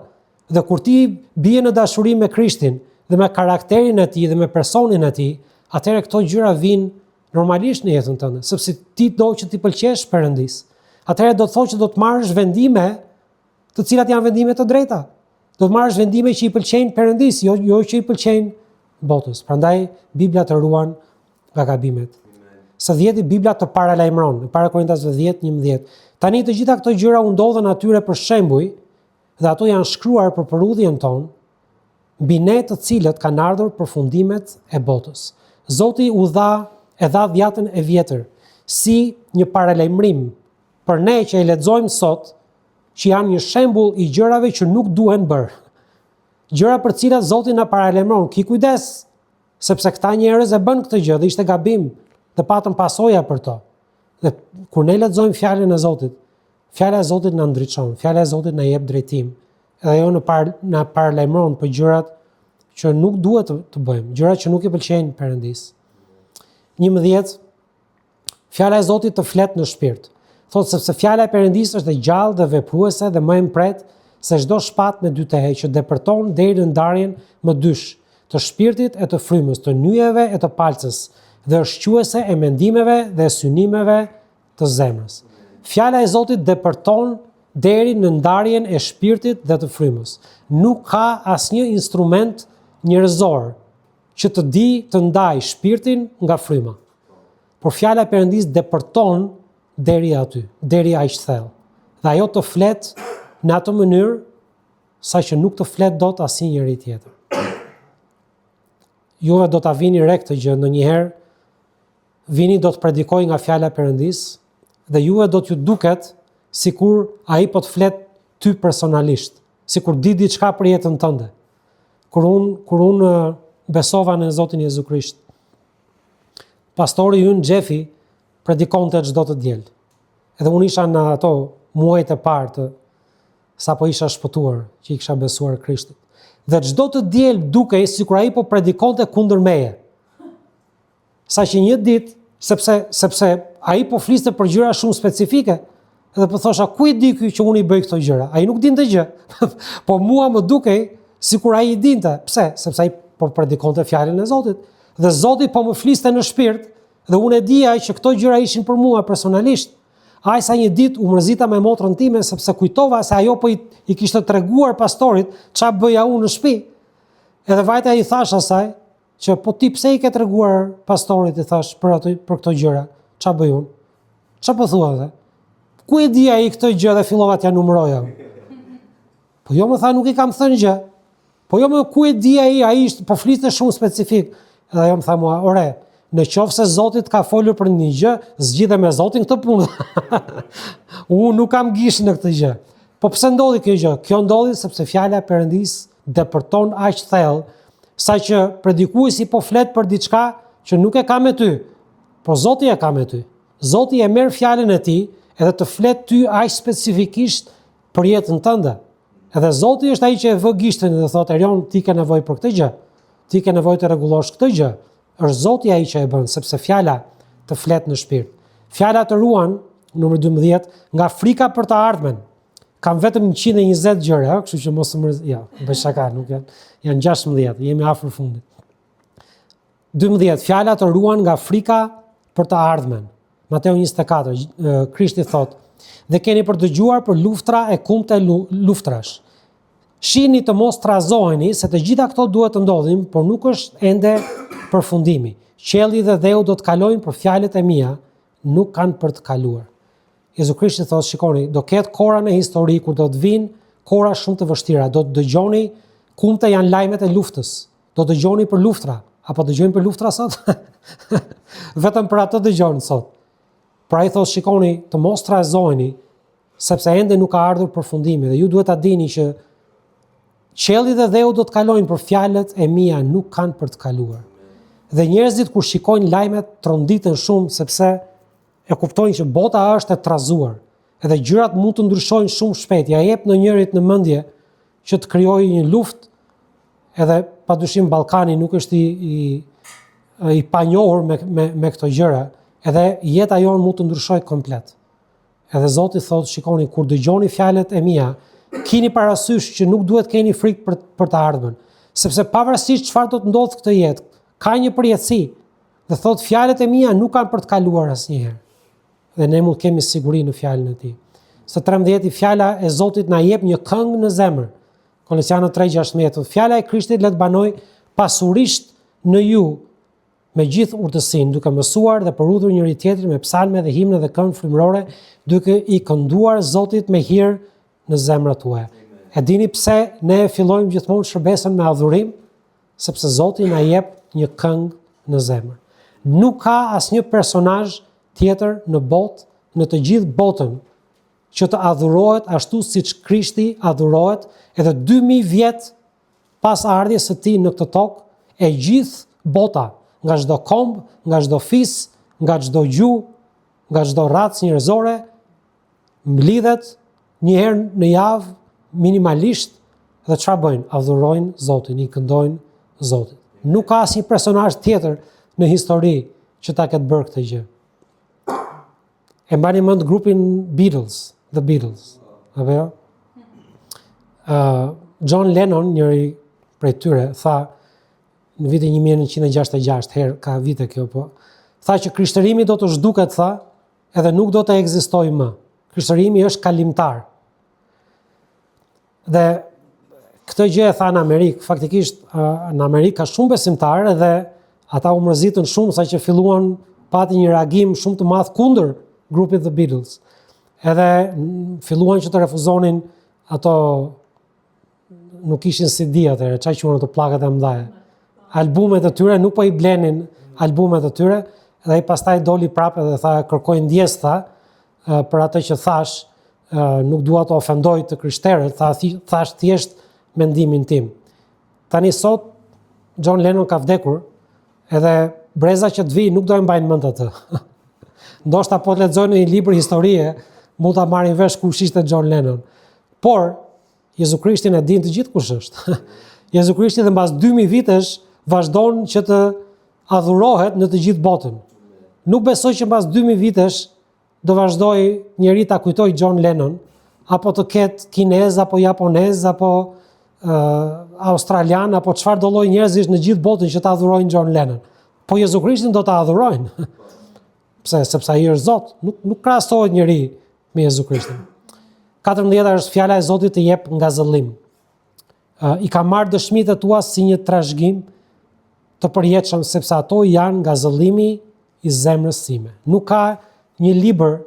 Dhe kur ti bie në dashuri me Krishtin dhe me karakterin e tij dhe me personin e tij, atëherë këto gjëra vijnë normalisht në jetën tënde, sepse ti do që t'i pëlqesh Perëndisë. Atëherë do të thotë që do të marrësh vendime të cilat janë vendime të drejta. Do të marrësh vendime që i pëlqejnë Perëndisë, jo jo që i pëlqejnë botës. Prandaj Bibla të ruan nga gabimet. Së dhjeti Bibla të paralajmëron, në para Korintasve 10, 11. Tani të gjitha këto gjëra u ndodhën atyre për shembuj, dhe ato janë shkruar për përudhjen tonë, mbi ne të cilët kanë ardhur përfundimet e botës. Zoti u dha e dha dhjatën e vjetër si një paralajmërim për ne që e lexojmë sot, që janë një shembull i gjërave që nuk duhen bërë. Gjëra për të cilat Zoti na paralajmëron, ki kujdes, sepse këta njerëz e bënë këtë gjë dhe ishte gabim dhe patën pasoja për to. Dhe kur ne lexojmë fjalën e Zotit, fjala e Zotit na ndriçon, fjala e Zotit na jep drejtim. Edhe ajo në par, na paralajmëron për gjërat që nuk duhet të, të bëjmë, gjërat që nuk i pëlqejnë Perëndisë. 11 Fjala e Zotit të flet në shpirt. Thotë sepse fjala e Perëndisë është e gjallë dhe vepruese dhe më e mprehtë se çdo shpatë me dy tehe që depërton deri në ndarjen më dysh të shpirtit e të frymës, të nyjeve e të palcës, dhe është shquese e mendimeve dhe e synimeve të zemrës. Fjala e Zotit depërton deri në ndarjen e shpirtit dhe të frymës. Nuk ka asnjë instrument njerëzor që të di të ndajë shpirtin nga fryma. Por fjala e Perëndisë depërton deri aty, deri aq thellë. Dhe ajo të flet në atë mënyrë saqë nuk të flet dot asnjë njeri tjetër. Juve do ta vini re këtë gjë ndonjëherë, Vini do të predikojë nga fjala e Perëndisë dhe juve do t'ju duket sikur ai po të flet ty personalisht, sikur di diçka për jetën tënde. Kur unë kur unë besova në Zotin Jezu Krisht, pastori ynë Xhefi predikonte çdo të diel. Edhe unë isha në ato muajt e parë të sapo isha shpëtuar, që i kisha besuar Krishtit. Dhe çdo të diel dukej sikur ai po predikonte kundër meje. Saqë një ditë, sepse sepse ai po fliste për gjëra shumë specifike. Edhe po thosha, ku e di ky që unë i bëj këto gjëra? Ai nuk dinte gjë. po mua më dukej sikur ai i dinte. Pse? Sepse ai po predikonte fjalën e Zotit. Dhe Zoti po më fliste në shpirt dhe unë e dija që këto gjëra ishin për mua personalisht. Aq sa një ditë u mërzita me motrën time sepse kujtova se ajo po i, i kishte treguar pastorit ça bëja unë në shtëpi. Edhe vajta i thash asaj që po ti pse i ke treguar pastorit i thash për ato për këto gjëra, ça bëj unë? Ça po thua dhe? Ku e di ai këtë gjë dhe fillova t'ia numëroja. Po jo më tha nuk i kam thënë gjë. Po jo më ku e di ai, ai ishte po fliste shumë specifik. Edhe ajo më tha mua, ore, në qoftë se Zoti të ka folur për një gjë, zgjidhe me Zotin këtë punë. Unë nuk kam gisht në këtë gjë. Po pse ndodhi kjo gjë? Kjo ndodhi sepse fjala e Perëndisë depërton aq thellë saqë predikuesi po flet për diçka që nuk e ka me ty, po Zoti e ka me ty. Zoti e merr fjalën e tij edhe të flet ty aq specifikisht për jetën tënde. Edhe Zoti është ai që e vë gishtin dhe thotë Erion, ti ke nevojë për këtë gjë. Ti ke nevojë të rregullosh këtë gjë. Është Zoti ai që e bën, sepse fjala të flet në shpirt. Fjala të ruan, numri 12, nga frika për të ardhmen. Kam vetëm 120 gjëra, kështu që mos u mërz, ja, bëj shaka, nuk janë. Janë 16, jemi afër fundit. 12. Fjala të ruan nga frika për të ardhmen. Mateu 24, Krishti thotë, dhe keni për të dëgjuar për luftra e kumte luftrash. Shihni të mos trazoheni, se të gjitha këto duhet të ndodhin, por nuk është ende përfundimi. Qielli dhe dheu do të kalojnë, por fjalët e mia nuk kanë për të kaluar. Jezu Krishti thotë, shikoni, do ketë kohëra në histori kur do të vijnë kohëra shumë të vështira, do të dëgjoni kumte janë lajmet e luftës. Do dëgjoni për luftra, apo dëgjojmë për luftra sot? Vetëm për atë dëgjojnë sot. Pra ai thotë, shikoni, të mos trazoheni, sepse ende nuk ka ardhur përfundimi dhe ju duhet ta dini që qielli dhe dheu do të kalojnë, por fjalët e mia nuk kanë për të kaluar. Dhe njerëzit kur shikojnë lajmet tronditen shumë sepse e kuptojnë që bota është e trazuar. Edhe gjërat mund të ndryshojnë shumë shpejt. Ja jep ndonjërit në mendje që të krijojë një luftë edhe padyshim Ballkani nuk është i i i panjohur me me me këto gjëra, edhe jeta jonë mund të ndryshojë komplet. Edhe Zoti thotë, shikoni kur dëgjoni fjalët e mia, kini parasysh që nuk duhet keni frikë për për të ardhmen, sepse pavarësisht çfarë do të ndodhë këtë jetë, ka një përjetësi. Dhe thotë fjalët e mia nuk kanë për të kaluar asnjëherë. Dhe ne mund të kemi siguri në fjalën e tij. Së 13 fjala e Zotit na jep një këngë në zemër. Kolosianët 3:16 thotë fjala e Krishtit le të banojë pasurisht në ju me gjithë urtësinë, duke mësuar dhe përudhur njëri tjetrin me psalme dhe himne dhe këngë frymërore, duke i kënduar Zotit me hir në zemrat tuaja. E dini pse ne fillojmë gjithmonë shërbesën me adhurim? Sepse Zoti na jep një këngë në zemër. Nuk ka asnjë personazh tjetër në botë, në të gjithë botën, që të adhurohet ashtu siç Krishti adhurohet edhe 2000 vjet pas ardhjes së tij në këtë tokë, e gjithë bota, nga çdo komb, nga çdo fis, nga çdo gjuhë, nga çdo racë njerëzore, mblidhet një herë në javë minimalisht dhe çfarë bëjnë? Adhurojnë Zotin, i këndojnë Zotit. Nuk ka asnjë personazh tjetër në histori që ta ketë bërë këtë gjë. E mbani mend grupin Beatles, The Beatles, apo jo? Uh, John Lennon, njëri prej tyre, tha në vitin 1966, herë ka vite kjo, po, tha që krishtërimi do të zhduket, tha, edhe nuk do të ekzistojë më. Krishtërimi është kalimtar. Dhe këtë gjë e tha në Amerikë, faktikisht në Amerikë ka shumë besimtarë dhe ata u mërzitën shumë saqë filluan pati një reagim shumë të madh kundër grupit The Beatles. Edhe filluan që të refuzonin ato nuk ishin CD atëherë, ça quhen ato pllakat e mëdha. Albumet e tyre nuk po i blenin albumet e tyre, dhe ai pastaj doli prapë dhe tha kërkoj ndjesë tha për atë që thashë, nuk dua të ofendoj të krishterët, tha thashë thjesht mendimin tim. Tani sot John Lennon ka vdekur, edhe breza që të vijë nuk do e mbajnë mend atë. Ndoshta po të lexojnë një libër historie, mund ta marrin vesh kush ishte John Lennon. Por Jezu Krishtin e dinë të gjithë kush është. Jezu Krishti dhe mbas 2000 vitesh vazhdon që të adhurohet në të gjithë botën. Nuk besoj që mbas 2000 vitesh do vazhdojë njeri ta kujtojë John Lennon, apo të ketë kinez, apo japonez, apo uh, australian, apo çfarëdo lloj njerëzish në gjithë botën që ta adhurojnë John Lennon. Po Jezu Krishtin do ta adhurojnë. Pse? Sepse ai është Zot. Nuk nuk krahasohet njeri me Jezu Krishtin. 14 është fjala e Zotit të jep ngazëllim. Uh, I kam marrë dëshmitë e tua si një trashëgim të përjetshëm sepse ato janë ngazëllimi i zemrës sime. Nuk ka një libër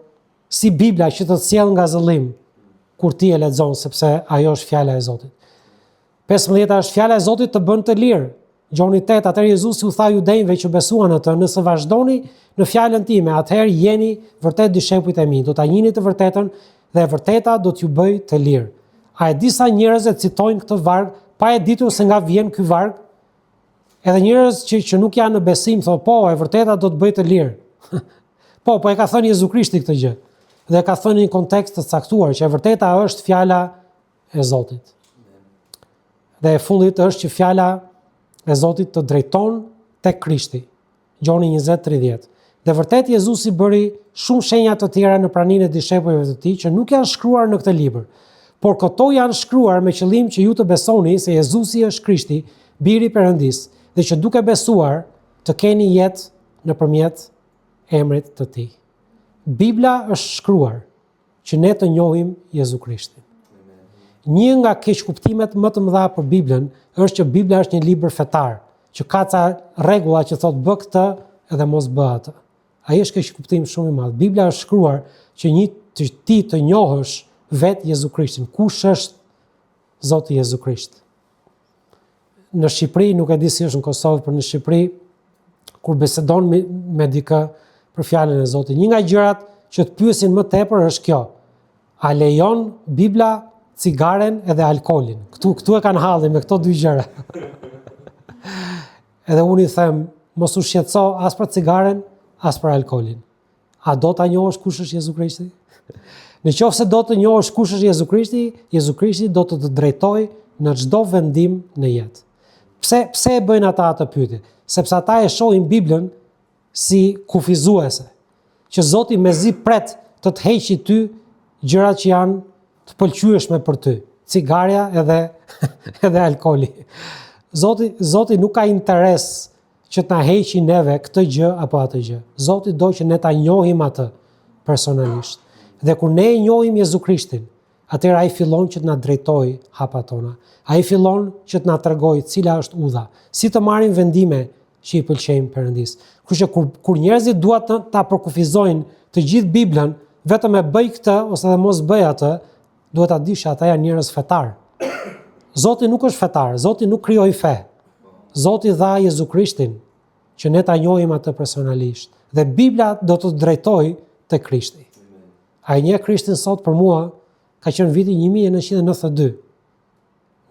si Bibla që të sjell ngazëllim kur ti e lexon sepse ajo është fjala e Zotit. 15 është fjala e Zotit të bën të lirë. Gjoni 8, atëherë Jezusi u tha judenjve që besuan në të, nëse vazhdoni në fjalën time, atëherë jeni vërtet dishepujt e mi, do ta njihni të vërtetën dhe e vërteta do t'ju bëjë të lirë. A e di sa njerëz e citojnë këtë varg pa e ditur se nga vjen ky varg? Edhe njerëz që që nuk janë në besim thonë, po, e vërteta do të bëjë të lirë. po, po e ka thënë Jezu Krishti këtë gjë. Dhe e ka thënë në një kontekst të caktuar që e vërteta është fjala e Zotit. Dhe e fundit është që fjala e Zotit të drejton tek Krishti. Gjoni 20:30. Dhe vërtet Jezusi bëri shumë shenja të tjera në praninë e dishepujve të tij që nuk janë shkruar në këtë libër. Por këto janë shkruar me qëllim që ju të besoni se Jezusi është Krishti, biri i Perëndisë, dhe që duke besuar të keni jetë nëpërmjet emrit të tij. Bibla është shkruar që ne të njohim Jezu Krishtin. Një nga keqkuptimet më të mëdha për Biblën është që Bibla është një libër fetar, që ka ca rregulla që thotë bë këtë edhe mos bë atë. Ai është keqkuptim shumë i madh. Bibla është shkruar që një të ti të njohësh vetë Jezu Krishtin. Kush është Zoti Jezu Krisht? Në Shqipëri, nuk e di si është në Kosovë, por në Shqipëri kur bisedon me, me dikë për fjalën e Zotit, një nga gjërat që të pyesin më tepër është kjo. A lejon Bibla cigaren edhe alkoolin? Këtu këtu e kanë hallin me këto dy gjëra. edhe unë i them, mos u shqetëso as për cigaren, as për alkoolin. A do ta njohësh kush është Jezu Krishti? Në qoftë se do të njohësh kush është Jezu Krishti, Jezu Krishti do të të drejtojë në çdo vendim në jetë. Pse pse e bëjnë ata atë pyetje? Sepse ata e shohin Biblën si kufizuese, që Zoti mezi pret të të heqi ty gjërat që janë të pëlqyeshme për ty, cigarja edhe edhe alkooli. Zoti Zoti nuk ka interes që të na heqi neve këtë gjë apo atë gjë. Zoti do që ne ta njohim atë personalisht. Dhe kur ne e njohim Jezu Krishtin, atëherë ai fillon që të na drejtojë hapat tona. Ai fillon që të na tregojë cila është udha, si të marrim vendime që i pëlqejnë Perëndisë. Kështu që kur kur njerëzit duan të ta përkufizojnë të gjithë Biblën, vetëm e bëj këtë ose dhe mos bëj atë, duhet ta dish që ata janë njerëz fetar. Zoti nuk është fetar, Zoti nuk krijoi fe. Zoti dha Jezu Krishtin që ne ta njohim atë personalisht dhe Bibla do të të drejtojë te Krishti. A e njeh Krishtin sot për mua ka qenë viti 1992.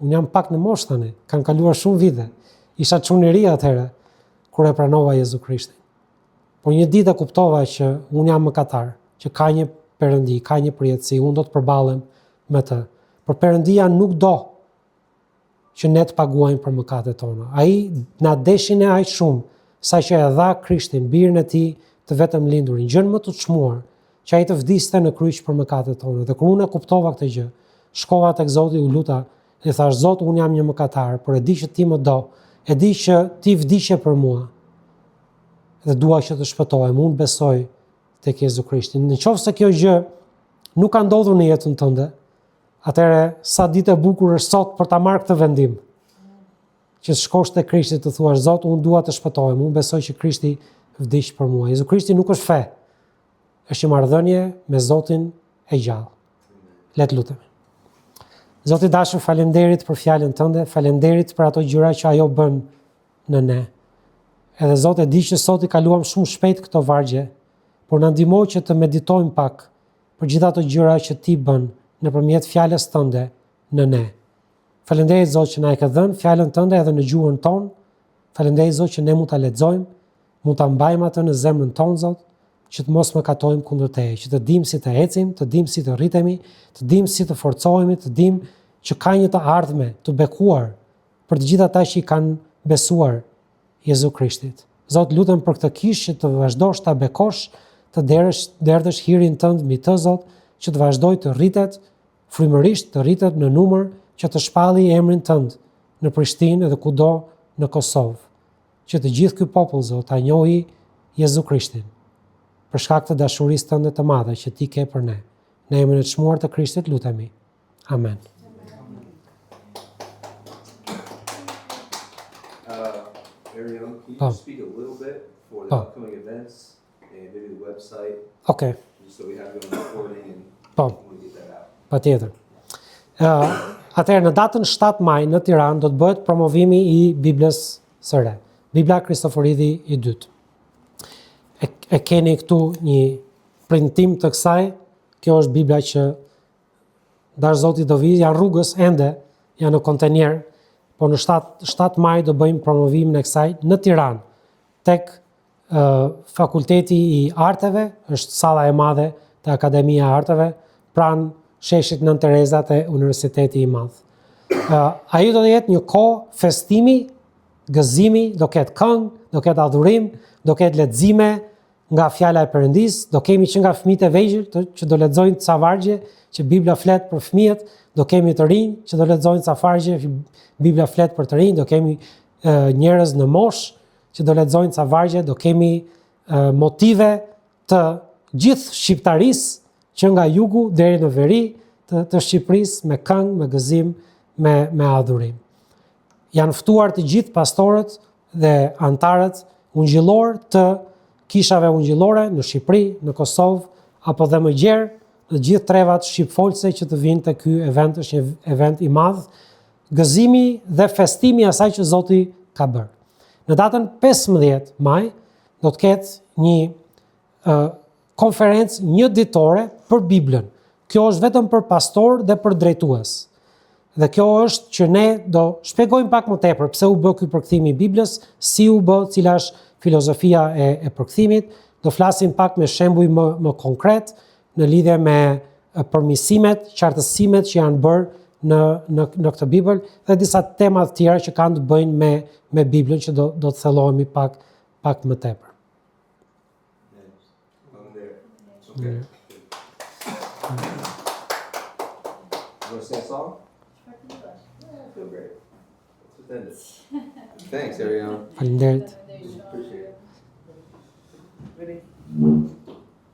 Unë jam pak në moshë tani, kanë kaluar shumë vite. Isha çun i ri atëherë kur e pranova Jezu Krishtin. Por një ditë e kuptova që unë jam mëkatar, që ka një Perëndi, ka një përjetësi, unë do të përballem me të. Por Perëndia nuk do që ne të paguajmë për mëkatet tona. Ai na deshi ne aq shumë saqë e dha Krishtin, birin e tij të vetëmlindurin, gjënë më të çmuar, që ai të vdiste në kryq për mëkatet tona. Dhe kur unë e kuptova këtë gjë, shkova tek Zoti, u luta dhe i thashë, Zot, unë jam një mëkatar, por e di që ti më do, e di që ti vdiqe për mua dhe dua që të shpëtohem, unë besoj tek Jezu Krishti. Në qoftë se kjo gjë nuk ka ndodhur në jetën tënde, atëherë sa ditë e bukur është sot për ta marrë këtë vendim. Që të shkosh te Krishti të thuash Zot, unë dua të shpëtohem, unë besoj që Krishti vdiq për mua. Jezu Krishti nuk është fe. Është një marrëdhënie me Zotin e gjallë. Le të lutemi. Zot i dashur, faleminderit për fjalën tënde, faleminderit për ato gjëra që ajo bën në ne. Edhe Zot e di që sot i kaluam shumë shpejt këto vargje, por na ndihmo që të meditojmë pak për gjithë ato gjëra që ti bën nëpërmjet fjalës tënde në ne. Faleminderit Zot që na e ke dhënë fjalën tënde edhe në gjuhën tonë. Faleminderit Zot që ne mund ta lexojmë, mund ta mbajmë atë në zemrën tonë Zot, që të mos mëkatojmë kundër teje, që të dimë si të ecim, të dimë si të rritemi, të dimë si të forcohemi, të dimë që ka një të ardhme të bekuar për të gjithë ata që i kanë besuar Jezu Krishtit. Zot, lutem për këtë kishë që të vazhdosh ta bekosh, të derësh, derdhësh hirin tënd mbi të, Zot, që të vazhdojë të rritet frymërisht, të rritet në numër, që të shpalli emrin tënd në Prishtinë edhe kudo në Kosovë, që të gjithë ky popull, Zot, ta njohi Jezu Krishtin, për shkak të dashurisë tënde të madhe që ti ke për ne. Në emrin e çmuar të Krishtit lutemi. Amen. Uh, Arion, can you Po. just speak a little bit for the Po. upcoming events and maybe the website, Okej, just so we have it on recording and po. want to get that out. Patjetër. Ë, atëherë në datën 7 maj në Tiranë do të bëhet promovimi i Biblës së re. Bibla Kristoforidhi i dytë. E, e keni këtu një printim të kësaj. Kjo është Bibla që dashtë Zoti do vijë, janë rrugës ende, janë në kontenier, por në 7, 7 maj do bëjmë promovimin e kësaj në Tiranë, tek Fakulteti i Arteve, është salla e madhe te Akademia e Arteve, pranë sheshit Nënë Tereza te Universiteti i Madh. Ajo do të jetë një kohë festimi, gëzimi, do ketë këngë, do ketë adhurim, do ketë lexime nga fjala e Perëndisë, do kemi që nga fëmijët e vegjël të, që do lexojnë ca vargje që Bibla flet për fëmijët, do kemi të rinj që do lexojnë ca vargje që Bibla flet për të rinj, do kemi njerëz në moshë që do lexojnë ca vargje, do kemi motive të gjithë shqiptarisë që nga jugu deri në veri të, të Shqipërisë me këngë, me gëzim, me, me adhurim. Janë ftuar të gjithë pastorët dhe anëtarët ungjillorë të kishave ungjillore në Shqipëri, në Kosovë, apo dhe më gjerë, në gjithë trevat shqipfolëse që të vijnë te ky event, është një event i madh, gëzimi dhe festimi i asaj që Zoti ka bërë. Në datën 15 maj do të ketë një ë konferencë një ditore për Biblën. Kjo është vetëm për pastorë dhe për drejtues. Dhe kjo është që ne do shpjegojmë pak më tepër pse u bë ky përkthim i Biblës, si u bë, cila është filozofia e, e përkthimit, do flasim pak me shembuj më më konkret në lidhje me përmirësimet, qartësimet që janë bërë në në në këtë Bibël dhe disa tema të tjera që kanë të bëjnë me me Biblën që do do të thellohemi pak pak më tepër. Okay. You want to sing a song? Yeah, I feel great. Let's end it. Thanks, Ariana. Faleminderit. Appreciate it. Ready?